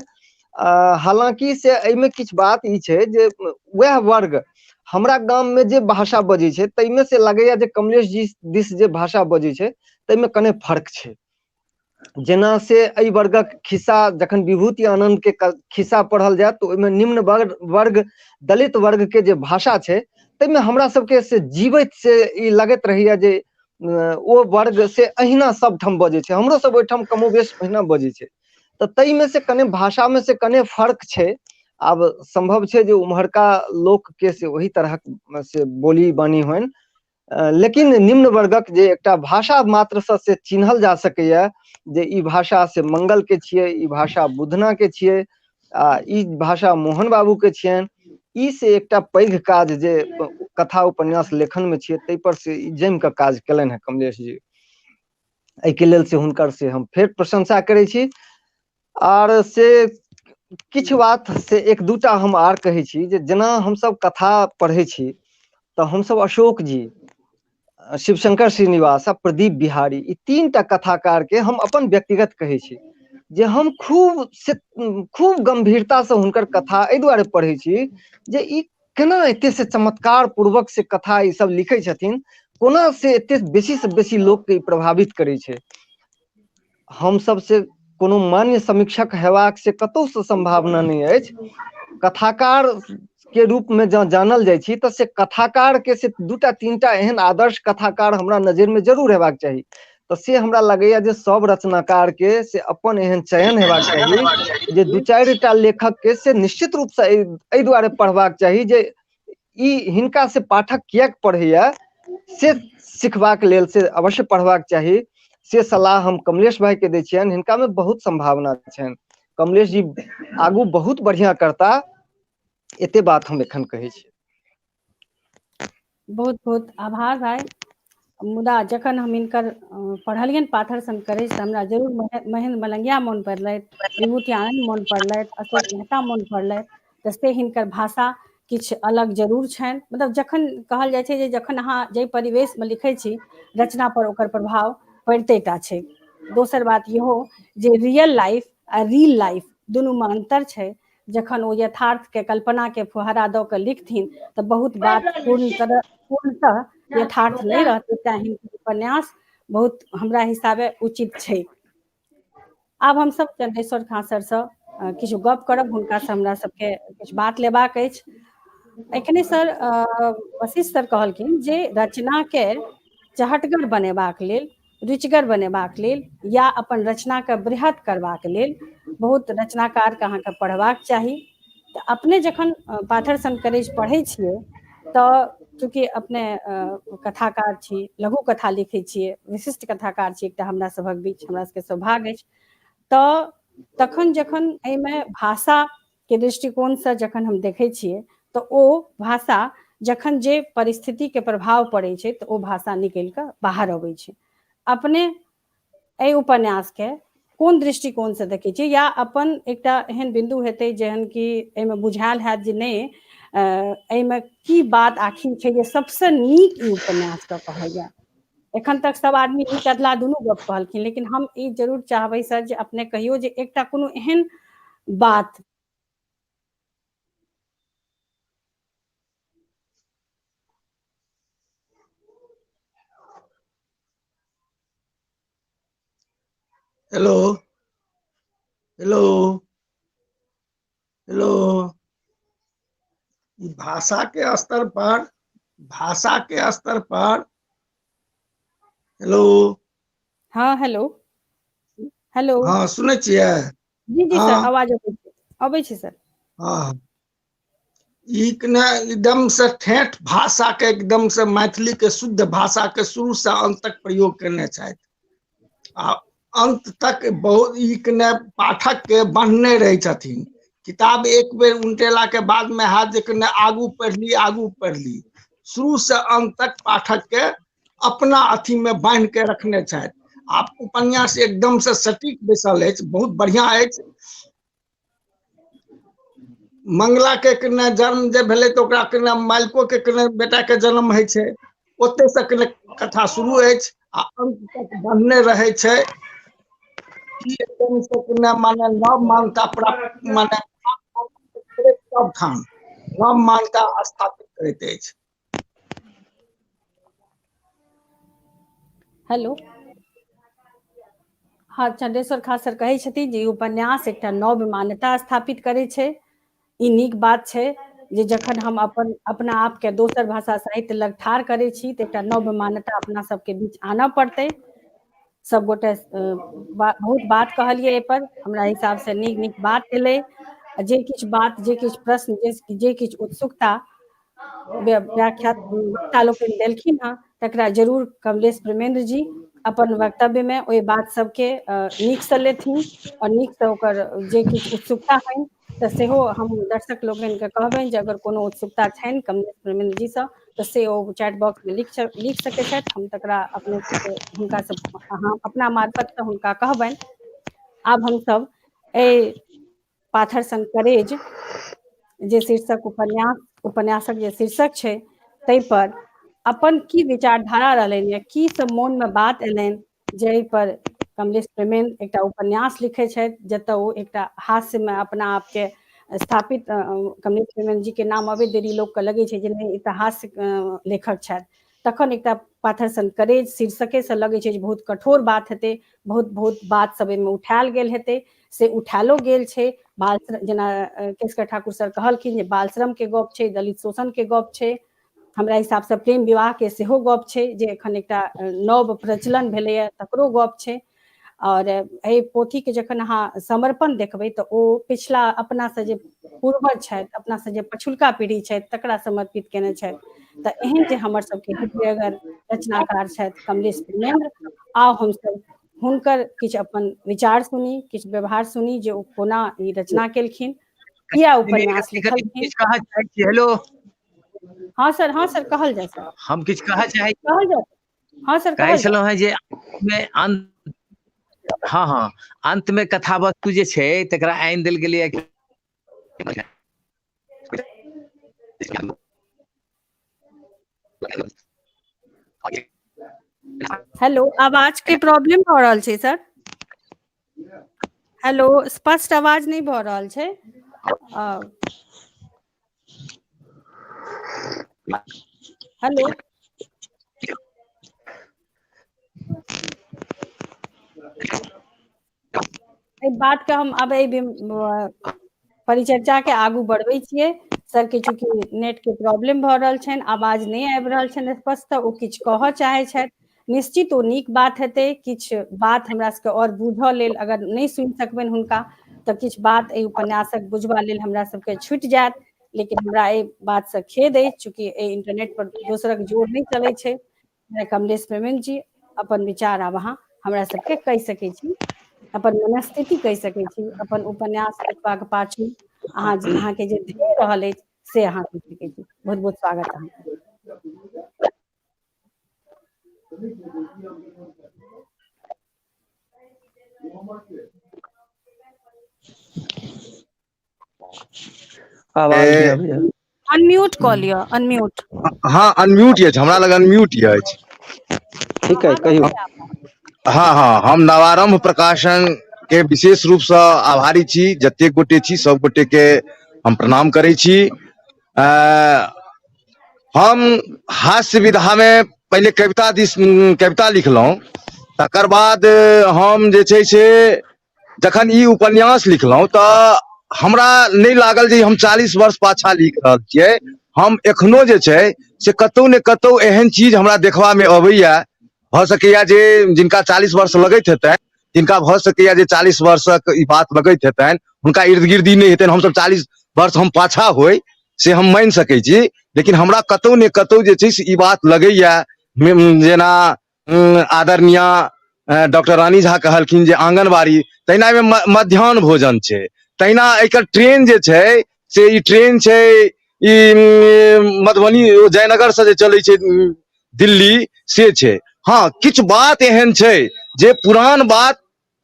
हालाँकि से एहिमे किछु बात ई छै जे वएह वर्ग हमरा गाममे जे भाषा बजै छै ताहिमे से लगैया जे कमलेश जी दिस जे भाषा बजै छै ताहिमे कने फर्क छै। जेना से एहि वर्गक खिस्सा जखन विभूति आनंद के खिस्सा पढ़ल जायत तऽ ओहिमे निम्न वर्ग दलित वर्ग के जे भाषा छै ताहिमे हमरा सबके से जीवैत से ई लगैत रहैया जे ओ वर्ग से अहिना सबठाम बजै छै, हमरो सब ओहिठाम कमोबेश ओहिना बजै छै, तऽ ताहिमे से कने भाषामे से कने फर्क छै। आब सम्भव छै जे उम्हरका लोकके से ओहि तरहक से बोली बानी होइन, लेकिन निम्न वर्गक जे एकटा भाषा मात्रसँ से चिन्हल जा सकैया जे ई भाषा से मंगल के छियै, ई भाषा बुधना के छियै, आ ई भाषा मोहन बाबू के छियनि, ई से एकटा पैघ काज जे कथा उपन्यास लेखन मे छियै ताहि पर से ई जमि कऽ काज केलनि हेँ कमलेश जी। एहिके लेल से हुनकर से हम फेर प्रशंसा करै छी। आर से किछु बात से एक दूटा हम आर कहै छी जे जेना हमसब कथा पढ़ै छी तऽ हमसब अशोक जी, शिवशंकर श्रीनिवास आ प्रदीप बिहारी, ई तीन टा कथाकार के हम अपन व्यक्तिगत कहै छी जे हम खूब से खूब गंभीरता से हुनकर कथा एहि दुआरे पढ़ै छी जे ई केना एते से चमत्कार पूर्वक से कथा ई सब लिखै छथिन, कोना से एते बेसी से बेसी लोक के ई प्रभावित करै छै। हम सब से कोनो मान्य समीक्षक हेबाक से कतौ से सम्भावना नहि अछि। कथाकार के रूप में जँ जानल जाइ छी तऽ से कथाकार के से दूटा तीनटा एहन आदर्श कथाकार हमरा नजरि में जरूर हेबाक चाही। तऽ से हमरा लगैया जे सब रचनाकार के से अपन एहन चयन हेबाक चाही जे दू चारि टा लेखक के से निश्चित रूप से एहि दुआरे पढ़बाक चाही जे ई हिनका से पाठक किएक पढ़ैया से सिखबाक लेल से अवश्य पढ़बाक चाही। से सलाह हम कमलेश भाई के दै छियनि, हिनका में बहुत सम्भावना छनि, कमलेश जी आगू बहुत बढ़िया करता, एते बात हम एखन कहै छी। बहुत बहुत आभार भाई। मुदा जखन हम हिनकर पढ़लियनि पाथर सन करेज तऽ हमरा जरूर महेंद्र मलंगिया मोन पड़लथि, विभूति आनंद मोन पड़लथि, अशोक मेहता मोन पड़लथि, तऽ से हिनकर भाषा किछु अलग जरूर छनि। मतलब जखन कहल जाइ छै जे जखन अहाँ जाहि परिवेशमे लिखै छी रचना पर ओकर प्रभाव पड़िते टा छै। दोसर बात इहो जे रियल लाइफ आ रील लाइफ दुनूमे अन्तर छै। जखन ओ यथार्थ के कल्पना के फुहारा दऽ कऽ लिखथिन तऽ बहुत बात पूर्णतः यथार्थ नहि रहतै, तें हिनकर उपन्यास बहुत हमरा हिसाबे उचित छै। आब हमसब चंद्रेश्वर खां सरसँ किछु गप करब, हुनकासँ हमरा सबके किछु बात लेबाक अछि। एखने सर वशिष्ठ सर कहलखिन जे रचनाके चहटगर बनेबाक लेल, रुचिगर बनेबाक लेल या अपन रचनाके बृहत करबाक लेल बहुत रचनाकारके अहाँके पढ़बाक चाही। तऽ अपने जखन पाथर सन करेज पढ़ै छियै तऽ चूँकि अपने कथाकार छी, लघु कथा लिखै छियै, विशिष्ट कथाकार छी एकटा हमरा सभक बीच, हमरा सबके सौभाग्य अछि, तऽ तखन जखन एहिमे भाषाके दृष्टिकोणसँ जखन हम देखै छियै तऽ ओ भाषा जखन जे परिस्थितिके प्रभाव पड़ै छै तऽ ओ भाषा निकलि कऽ बाहर अबै छै। अपने एहि उपन्यासके कोन दृष्टिकोणसँ देखै छियै, या अपन एकटा एहन बिन्दु हेतै जेहन कि एहिमे बुझायल हैत जे नहि एहिमे की बात आखिर छै जे सबसँ नीक ई उपन्यासके कहल जाय। एखन तक सब आदमी नीक अधला दुनू गप कहलखिन, लेकिन हम ई जरूर चाहबै सर जे अपने कहियौ जे एकटा कोनो एहन बात। हेलो हेलो हेलो, ई भाषा के स्तर पर, भाषा के स्तर पर, हेलो। हाँ हेलो हेलो। हाँ सुनै छियै? जी जी सर, आवाज अबै छै, अबै छै सर। हाँ, ई ने एकदम से ठेठ भाषा के, एकदम से मैथिली के शुद्ध भाषा के शुरू से अंत तक प्रयोग करने छथि आ अंत तक बहुत ई ने पाठक के बन्हने रहै छथिन। किताब एक बेर उल्टेला के बाद में हाथ जे कने आगू पढ़ली, आगू पढ़ली, शुरू से अंत तक पाठक के अपना अथी में बान्हि के रखने छथि। आ उपन्यास एकदम से सटीक बैसल अछि, बहुत बढ़िया अछि। मंगला के कने जन्म जे भेलै तऽ ओकरा कने मालिको के कने बेटा के जन्म होइ छै, ओते से कने कथा शुरू अछि आ अंत तक बन्हने रहै छै। एकदम से कने माने नव मान्यता प्राप्त, माने सब ठाम नव मान्यता स्थापित करैत अछि। हेलो। हाँ, चंद्रेश्वर खां सर कहै छथिन जे ई उपन्यास एकटा नव मान्यता स्थापित करै छै। ई नीक बात छै जे जखन हम अपन अपना आपके दोसर भाषा साहित्य लग ठाढ़ करै छी तऽ एकटा नव मान्यता अपना सबके बीच आनऽ पड़तै। सब गोटे बहुत बात कहलियै एहिपर, हमरा हिसाबसँ नीक नीक बात एलै। जे किछु बात, जे किछु प्रश्न, जे किछु उत्सुकता व्याख्या वक्ता लोकनि देलखिन हँ तकरा जरूर कमलेश प्रेमेंद्र जी अपन वक्तव्य में ओहि बात सबके नीकसँ लेथिन और नीकसँ ओकर जे किछु उत्सुकता होइन तऽ सेहो हम दर्शक लोकनिके कहबनि जे अगर कोनो उत्सुकता छनि कमलेश प्रेमेंद्र जीसँ तऽ से ओ चैट बॉक्स में लिख सकै छथि। हम तकरा अपने हुनका सब अपना मार्फतसँ हुनका कहबनि। आब हमसब एहि पाथर सन करेज जे शीर्षक उपन्यासक जे शीर्षक छै ताहि पर अपन की विचारधारा रहलनि या की सब मोन में बात एलनि जाहि पर कमलेश प्रेमेंद्र एकटा उपन्यास लिखै छथि जतऽ ओ एकटा हास्य में अपना आपके स्थापित, कमलेश प्रेमेंद्र जी के नाम अबैत देरी लोकके लगै छै जे नहि ई तऽ हास्य लेखक छथि, तखन एकटा पाथर सन करेज शीर्षके से लगै छै जे बहुत कठोर बात हेतै, बहुत बहुत बात सब एहिमे उठायल गेल हेतै, से उठायलो गेल छै। बाल जेना केशकर ठाकुर सर कहलखिन जे बाल श्रम के गप छै, दलित शोषण के गप छै, हमरा हिसाबसँ प्रेम विवाह के सेहो गप छै जे एखन एकटा नव प्रचलन भेलैए तकरो गप छै। और एहि पोथी के जखन अहाँ समर्पण देखबै तऽ ओ पिछला अपनासँ जे पूर्वज छथि, अपनासँ जे पछुलका पीढ़ी छथि तकरा समर्पित केने छथि। तऽ एहन जे हमर सबके हृदयगर रचनाकार छथि कमलेश प्रेमेंद्र, आउ हमसब हुनकर किछु अपन विचार सुनी, किछु व्यवहार सुनी जे ओ कोना ई रचना केलखिन, किया उपन्यास लिखलखिन। हेलो। हाँ सर, हाँ सर, कहल जाय सर। हम किछु कहऽ चाहै कहल जाय। हाँ सर, कहै कहल जाय। छलहुँ हेँ जे अंत, हाँ हाँ, अंत में कथा वस्तु जे छै तकरा आनि देल गेलैए। हेलो, आवाज के प्रॉब्लम भऽ रहल छै सर। हेलो, स्पष्ट आवाज नहि भऽ रहल छै। हेलो। एहि बात के हम आब एहि परिचर्चा के आगू बढ़बै छियै। सर के चूँकि नेट के प्रॉब्लम भऽ रहल छनि, आवाज नहि आबि रहल छनि स्पष्ट, तऽ ओ किछु कहऽ चाहै छथि। निश्चित ओ नीक बात हेतै। किछु बात हमरा सबके आओर बुझऽ लेल अगर नहि सुनि सकबनि हुनका, तऽ किछु बात एहि उपन्यासक बुझबा लेल हमरा सबके छुटि जायत। लेकिन हमरा एहि बातसँ खेद अछि, चूँकि एहि इंटरनेट पर दोसरक जोर नहि चलै छै। कमलेश प्रेमेंद्र जी, अपन विचार आब अहाँ हमरा सबके कहि सकै छी, अपन मनस्थिति कहि सकै छी, अपन उपन्यास लिखबाक पाछू अहाँ अहाँके जे ध्येय रहल अछि से अहाँ कहि सकै छी। बहुत बहुत स्वागत अहाँके। आवाज नहि अबैया। अनम्यूट कऽ लिअ, अनम्यूट। हँ, अनम्यूट अछि, हमरा लग अनम्यूट अछि। ठीक है, कहियौ। हँ हँ, हम नवारंभ प्रकाशन के विशेष रूपसँ आभारी छी। जतेक गोटे छी सब गोटे के हम प्रणाम करै छी। हम हास्य विधामे पहिले कविता दिस कविता लिखलहुँ, तकर बाद हम जे छै से जखन ई उपन्यास लिखलहुँ तऽ हमरा नहि लागल जे हम 40 वर्ष पाछा लिख रहल छियै। हम एखनो जे छै से कतौ ने कतौ एहन चीज हमरा देखबामे अबैया। भऽ सकैया जे जिनका 40 वर्ष लगैत हेतनि, जिनका भऽ सकैया जे 40 वर्षक ई बात लगैत हेतनि, हुनका इर्द गिर्द ई नहि हेतनि। हमसब 40 वर्ष हम पाछा होइ से हम मानि सकै छी, लेकिन हमरा कतौ ने कतौ जे छै से ई बात लगैया। जेना आदरणीय डॉक्टर रानी झा कहलखिन जे आंगनबाड़ी, तहिना एहिमे मध्याह्न भोजन छै, तहिना एकर ट्रेन जे छै से ई ट्रेन छै ई मधुबनी जयनगर से जे चलै छै दिल्ली से छै। हँ, किछु बात एहन छै जे पुरान बात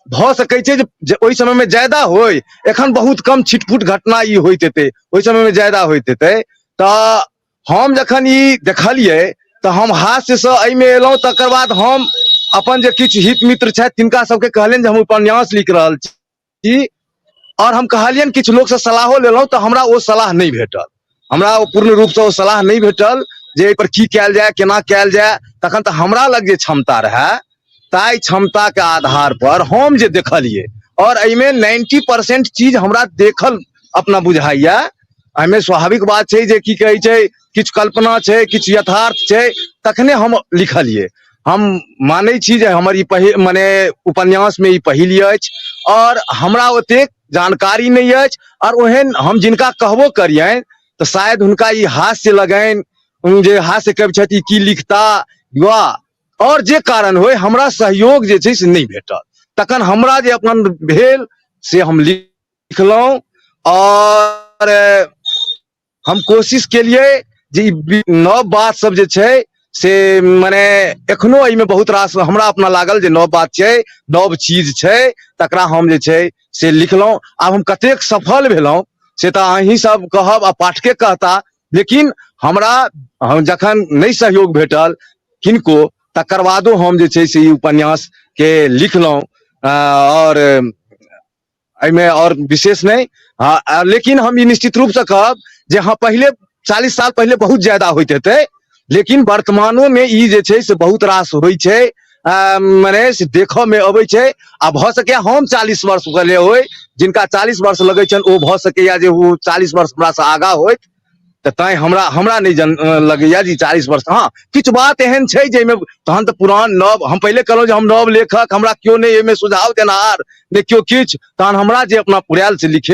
भऽ सकै छै जे ओहि समयमे ज्यादा होइ, एखन बहुत कम छिटफुट घटना ई होइत हेतै, ओहि समयमे ज्यादा होइत हेतै। तऽ हम जखन ई देखलियै तऽ हम हास्यसँ एहिमे एलहुँ। तकर बाद हम अपन जे किछु हित मित्र छथि तिनका सबके कहलियनि जे हम उपन्यास लिख रहल छी, आओर हम कहलियनि, किछु लोकसँ सलाहो लेलहुँ, तऽ हमरा ओ सलाह नहि भेटल। हमरा ओ पूर्ण रूपसँ ओ सलाह नहि भेटल जे एहिपर की कयल जाय, केना कयल जाय। तखन तऽ हमरा लग जे क्षमता रहए ताहि क्षमताके आधार पर हम जे देखलियै, आओर एहिमे 90% चीज हमरा देखल अपना बुझाइया। एहिमे स्वाभाविक बात छै जे की कहै छै, किछु कल्पना छै, किछु यथार्थ छै, तखने हम लिखलियै। हम मानै छी जे हमर ई पहिल मने उपन्यासमे ई पहिल अछि, आओर हमरा ओतेक जानकारी नहि अछि, आओर ओहन हम जिनका कहबो करियनि तऽ शायद हुनका ई हास्य लगनि जे हास्य कवि छथि, ई की लिखता, वा आओर जे कारण होइ, हमरा सहयोग जे छै से नहि भेटल। तखन हमरा जे अपन भेल से हम लिखलहुँ, आओर हम कोशिश केलियै जे ई नव बात सब जे छै से मने एखनो एहिमे बहुत रास हमरा अपना लागल जे नव बात छै, नव चीज छै, तकरा हम जे छै से लिखलहुँ। आब हम कतेक सफल भेलहुँ से तऽ अहीं सब कहब आ पाठके कहता, लेकिन हमरा हम जखन नहि सहयोग भेटल किनको, तकर बादो हम जे छै से ई उपन्यासके लिखलहुँ। आओर एहिमे आओर विशेष नहि। हँ, लेकिन हम ई निश्चित रूपसँ कहब जे हँ, पहिले 40 साल पहिले बहुत ज्यादा होइत हेतै, लेकिन वर्तमानोमे ई जे छै से बहुत रास होइ छै, मने से देखऽमे अबै छै। आ भऽ सकैए हम 40 वर्ष पहिले होइ, जिनका 40 वर्ष लगै छनि ओ भऽ सकैए जे ओ 40 वर्ष हमरासँ आगाँ होथि, तऽ तैँ हमरा हमरा नहि जन लगैए जे 40 वर्ष। हँ, किछु बात एहन छै जाहिमे तहन तऽ पुरान नव, हम पहिले कहलहुँ जे हम नव लेखक, हमरा केओ नहि एहिमे सुझाव देनहार, नहि केओ किछु, तहन हमरा जे अपना पुरायल से लिखे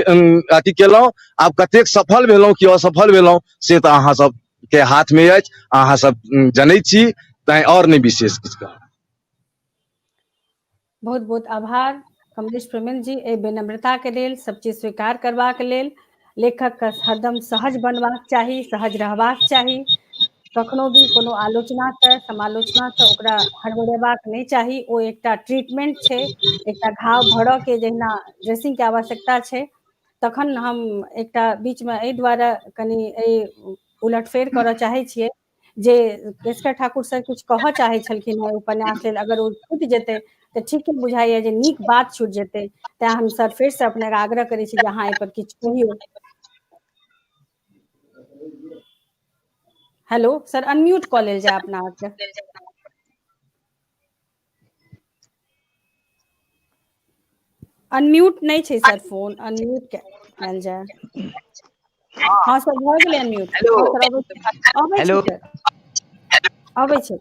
अथी केलहुँ। आब कतेक सफल भेलहुँ कि असफल भेलहुँ से तऽ अहाँ सबके हाथमे अछि, अहाँ सब जनै छी, तैँ आओर नहि विशेष किछु कहब। बहुत बहुत आभार कमलेश प्रेमेंद्र जी एहि विनम्रता के लेल, सब चीज स्वीकार करबाक लेल। लेखक के हरदम सहज बनबाक चाही, सहज रहबाक चाही, कखनो भी कोनो आलोचना से समालोचना से ओकरा हड़बड़ेबाक नहि चाही। ओ एकटा ट्रीटमेंट छै, एकटा घाव भरऽ के जहिना ड्रेसिंग के आवश्यकता छै। तखन हम एकटा बीचमे एहि दुआरे कनि एहि उलटफेर करऽ चाहै छियै जे केशकर ठाकुर सर किछु कहऽ चाहै छलखिन हेँ उपन्यास लेल, अगर ओ छूटि जेतै तऽ ठीके बुझाइया जे नीक बात छूटि जेतै। तैं हम सर फेरसँ अपनेके आग्रह करै छी जे अहाँ एहिपर किछु कहियौ। हेलो सर, अनम्यूट कऽ लेल जाय अपना आपके। अनम्यूट नहि छै सर फोन अनम्यूट कयल जाय। हँ सर, भऽ गेलै अनम्यूट। हेलो। हँ सर, अबै छै, अबै हेलो। छै सर, अबै छै।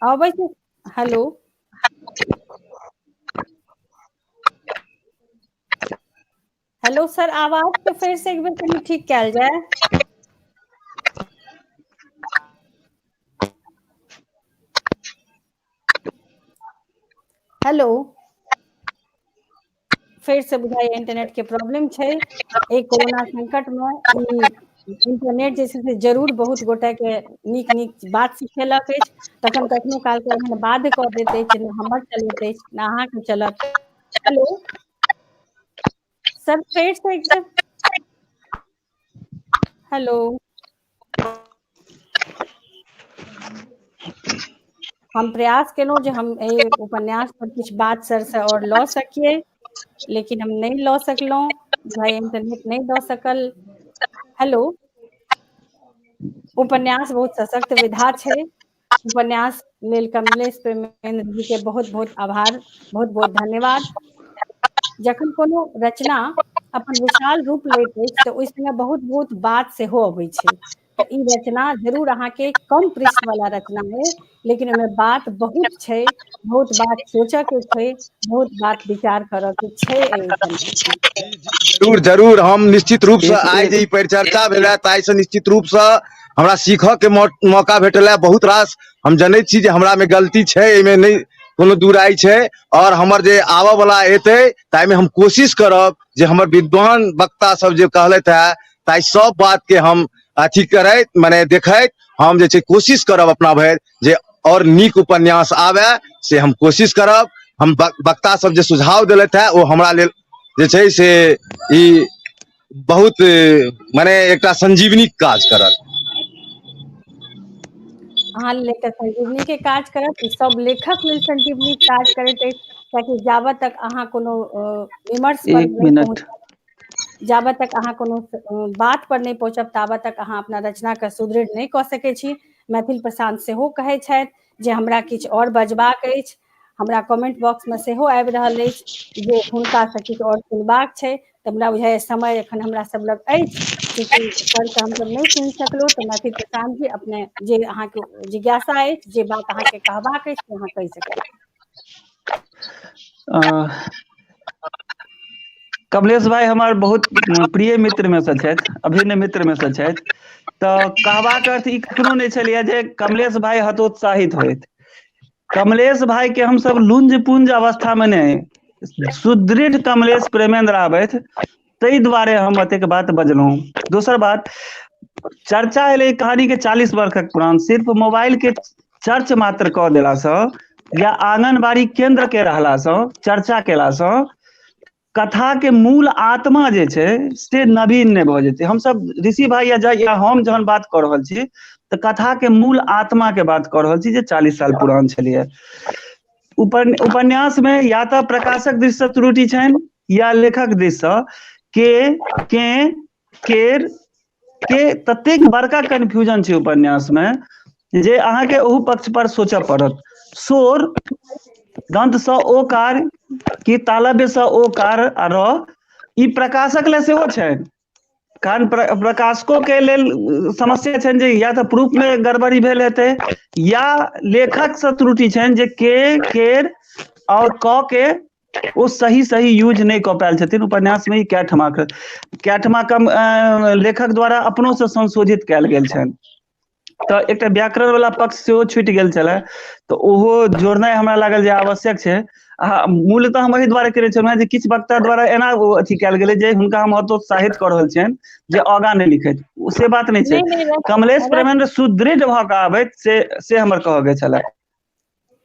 अबै छै। हेलो हेलो सर, आवाज के फेर से एक बेर कनि ठीक कयल जाय। हेलो, फेर से बुझाइए इंटरनेट के प्रॉब्लम छै। एहि कोरोना संकट मे ई इंटरनेट जे छै से जरूर बहुत गोटे के नीक नीक बात सिखेलक अछि, तखन कखनो काल के एहन बाध्य कऽ दैत अछि, ने हमर चलैत अछि ने अहाँके चलत। हेलो सर, फेर से एक बेर। हेलो, हम प्रयास केलहुँ जे हम एहि उपन्यास पर किछु बात सर से आओर लऽ सकियै, लेकिन हम नहि लऽ सकलहुँ भाई, इंटरनेट नहि दऽ सकल। हेलो, उपन्यास बहुत सशक्त विधा छै। उपन्यास लेल कमलेश प्रेमेंद्र जी के बहुत बहुत आभार, बहुत बहुत धन्यवाद। जखन कोनो रचना अपन विशाल रूप लैत अछि तऽ ओहि संगे बहुत बहुत बात सेहो अबै छै। तऽ ई रचना जरूर अहाँके कम पृष्ठ वाला रचना है, लेकिन ओहिमे बात बहुत छै, बहुत बात सोचऽ के छै, बहुत बात विचार करऽ के छै एहि उपन्यास मे। जरूर जरूर, हम निश्चित रूप से एक आइ जे एक ई परिचर्चा भेल है ताहिसँ निश्चित रूप से हमरा सीखऽ के मौका भेटल है। बहुत रास हम जनैत छी जे हमरा मे गलती छै, एहिमे नहि कोनो दूराइ छै, और हमर जे आबऽ वाला एतै ताहिमे हम कोशिश करब जे हमर विद्वान वक्ता सब जे कहलथि है ताहि सब बात के हम अथी करैत मने देखैत हम जे छै कोशिश करब अपना भरि जे और नीक उपन्यास आबे, से हम कोशिश करब। हम वक्ता सब जे सुझाव देलथि है ओ हमरा लेल जे छै से ई बहुत मने एकटा संजीवनी के काज करत। अहाँ लेल एकटा संजीवनी के काज करत, ई सब लेखक लेल संजीवनी के काज करैत अछि, कियाकि जाबत तक अहाँ कोनो विमर्श पर एक नहि मिनट पहुँचब, जाबत तक अहाँ कोनो बात पर नहि पहुँचब ताबत तक अहाँ अपना रचना के सुदृढ़ नहि कऽ सकै छी। मैथिल प्रशांत सेहो कहै छथि जे हमरा किछु आओर बजबाक अछि। हमरा कमेंट बॉक्स मे सेहो आबि रहल अछि जे हुनका से किछु आओर सुनबाक छै। तऽ हमरा बुझाइए समय एखन हमरा सब लग अछि, चूँकि सर के हमसब नहि सुनि सकलहुँ, तऽ मैथिल प्रशांत जी अपने जे अहाँके जिज्ञासा अछि, जे बात अहाँके कहबाक अछि, से अहाँ कहि सकैत छी। कमलेश भाई हमर बहुत प्रिय मित्र में से छथि, अभिन्न मित्र में से छथि। तऽ कहबाक अर्थ ई कखनो नहि छलैया जे कमलेश भाई हतोत्साहित होथि। कमलेश भाई के हमसब लुंज पुंज अवस्था में नहि, सुदृढ़ कमलेश प्रेमेंद्र आबथि ताहि दुआरे हम एतेक बात बजलहुँ। दोसर बात, चर्चा एलै कहानी के 40 वर्षक पुरान, सिर्फ मोबाइल के चर्च मात्र कऽ देलासँ या आंगनबाड़ी केंद्र के रहलासँ, चर्चा केलासँ कथा के मूल आत्मा जे छै से नवीन नहि भऽ जेतै। हमसब ऋषि भाई या या हम जहन बात कऽ रहल छी तऽ कथा के मूल आत्मा के बात कऽ रहल छी जे 40 साल पुरान छलैया। उपन्यास मे या तऽ प्रकाशक दिस से त्रुटि छनि या लेखक दिस से, के केर के ततेक बड़का कन्फ्यूजन छै उपन्यास मे जे अहाँके ओहू पक्ष पर सोचऽ पड़त। शोर दंत सँ ओ कार कि तालव्य सँ ओ कार आ र, ई प्रकाशक ले सेहो छनि, कारण प्रकाशको के लेल समस्या छनि जे या तऽ प्रूफ मे गड़बड़ी भेल हेतै या लेखक सँ त्रुटि छनि जे के केर और क के ओ सही सही यूज नहि कऽ पायल छथिन उपन्यास मे। ई कए ठमा कए ठमा कम लेखक द्वारा अपनो से संशोधित कयल गेल छनि, तऽ एकटा व्याकरण वाला पक्ष सेहो छुटि गेल छलै, तऽ ओहो जोड़नाइ हमरा लागल जे आवश्यक छै। आ मूलतः हम एहि दुआरे केने छलहुँ जे किछु वक्ता द्वारा एना ओ अथी कयल गेलै जे हुनका हम हतोत्साहित कऽ रहल छियनि जे आगाँ नहि लिखैत, से बात नहि छै। कमलेश प्रेमेंद्र सुदृढ़ भऽ कऽ आबैत से से हमर कहऽ के छलै।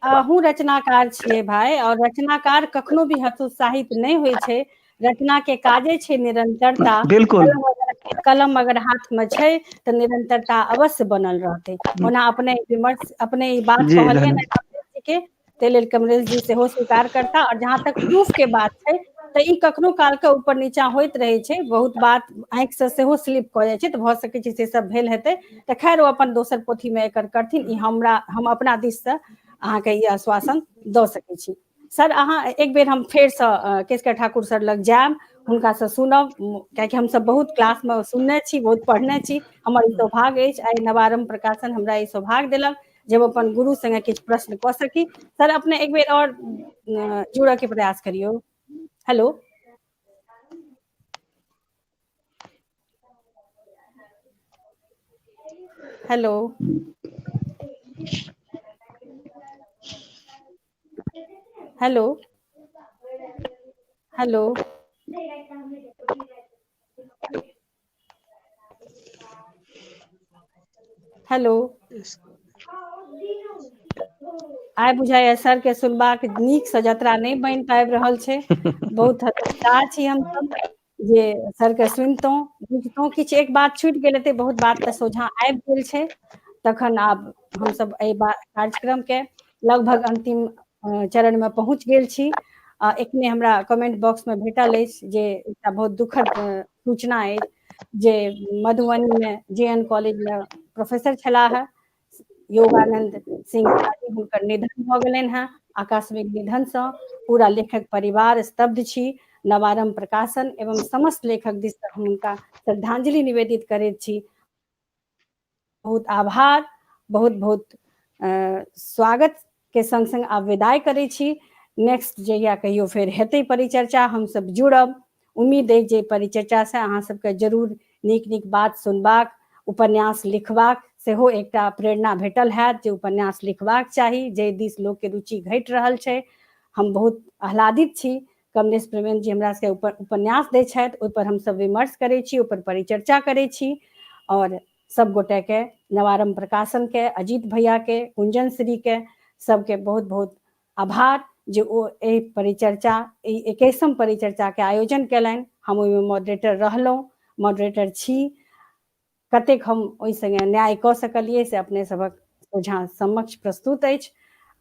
अहूँ रचनाकार छियै भाय, और रचनाकार कखनो भी हतोत्साहित नहि होइ छै। रचना के काजे छै निरंतरता। बिल्कुल। कलम अगर हाथ में छै तऽ निरंतरता अवश्य बनल रहतै। ओना अपने विमर्श अपने ई बात कहलियै ने कमलेश जी के, ताहि लेल कमलेश जी सेहो स्वीकार करता। और जहाँ तक प्रूफ के बात छै तऽ ई कखनो कालके ऊपर नीचा होइत रहै छै। बहुत बात आँखिसँ सेहो स्लिप कऽ जाइ छै, तऽ भऽ सकै छै से सब भेल हेतै। तऽ खैर ओ अपन दोसर पोथीमे एकर करथिन। ई हमरा हम अपना दिससँ अहाँके ई आश्वासन दऽ सकै छी। सर अहाँ एक बेर हम फेरसँ केशकर ठाकुर सर लग जायब, हुनकासँ सुनब, कियाकि हमसब बहुत क्लासमे सुनने छी, बहुत पढ़ने छी। हमर ई सौभाग्य अछि, आइ नवारम्भ प्रकाशन हमरा ई सौभाग्य देलक जे हम अपन गुरु संगे किछु प्रश्न कऽ सकी। सर अपने एक बेर आओर जुड़ऽ के प्रयास करियौ। Hello hello hello hello hello. आइ बुझाइया सर के सुनबाक नीकसँ जतरा नहि बनि पाबि रहल छै। बहुत हतोत्साह छी हमसब जे सर के सुनितहुँ बुझितहुँ। किछु एक बात छुटि गेल हेतै, बहुत बात तऽ सोझाँ आबि गेल छै। तखन आब हमसब एहि कार्यक्रम के लगभग अंतिम चरण मे पहुँच गेल छी। एखने हमरा कमेंट बॉक्स मे भेटल अछि जे एकटा बहुत दुखद सूचना अछि जे मधुबनी मे जे एन कॉलेज मे प्रोफेसर छलाह योगानंद सिंह, हुनकर निधन भऽ गेलनि हेँ आकस्मिक निधनसँ। पूरा लेखक परिवार स्तब्ध छी। नवारम्भ प्रकाशन एवं समस्त लेखक दिस हम हुनका श्रद्धांजलि निवेदित करैत छी। बहुत आभार, बहुत बहुत स्वागत के संग संग आब विदाई करै छी। नेक्स्ट जहिया कहियो फेर हेतै परिचर्चा, हमसब जुड़ब। उम्मीद अछि जे परिचर्चा से अहाँ सबके जरूर नीक नीक बात सुनबाक, उपन्यास लिखबाक सेहो एकटा प्रेरणा भेटल हैत जे उपन्यास लिखबाक चाही, जाहि दिस लोकके रुचि घटि रहल छै। हम बहुत आह्लादित छी, कमलेश प्रेमेन्द्र जी हमरा सबके उपन्यास दै छथि, ओहिपर हमसब विमर्श करै छी, ओहिपर परिचर्चा करै छी। और सब गोटे के, नवारम्भ प्रकाशन के, अजीत भैया के, कुंजन श्री के, सबके बहुत बहुत आभार जे ओ एहि परिचर्चा, एहि 21म परिचर्चा के आयोजन केलनि। हम ओहिमे मॉडरेटर रहलहुँ, मॉडरेटर छी। कतेक हम ओहि संगे न्याय कऽ सकलियै से अपने सभक सोझाँ समक्ष प्रस्तुत अछि।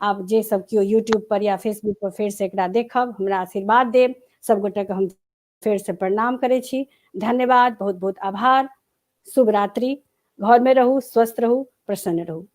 आब जे सब केओ यूट्यूब पर या फेसबुक पर फेर से एकरा देखब, हमरा आशीर्वाद देब। सब गोटे के हम फेर से प्रणाम करै छी। धन्यवाद, बहुत बहुत आभार। शुभ रात्रि। घर में रहू, स्वस्थ रहू, प्रसन्न रहू।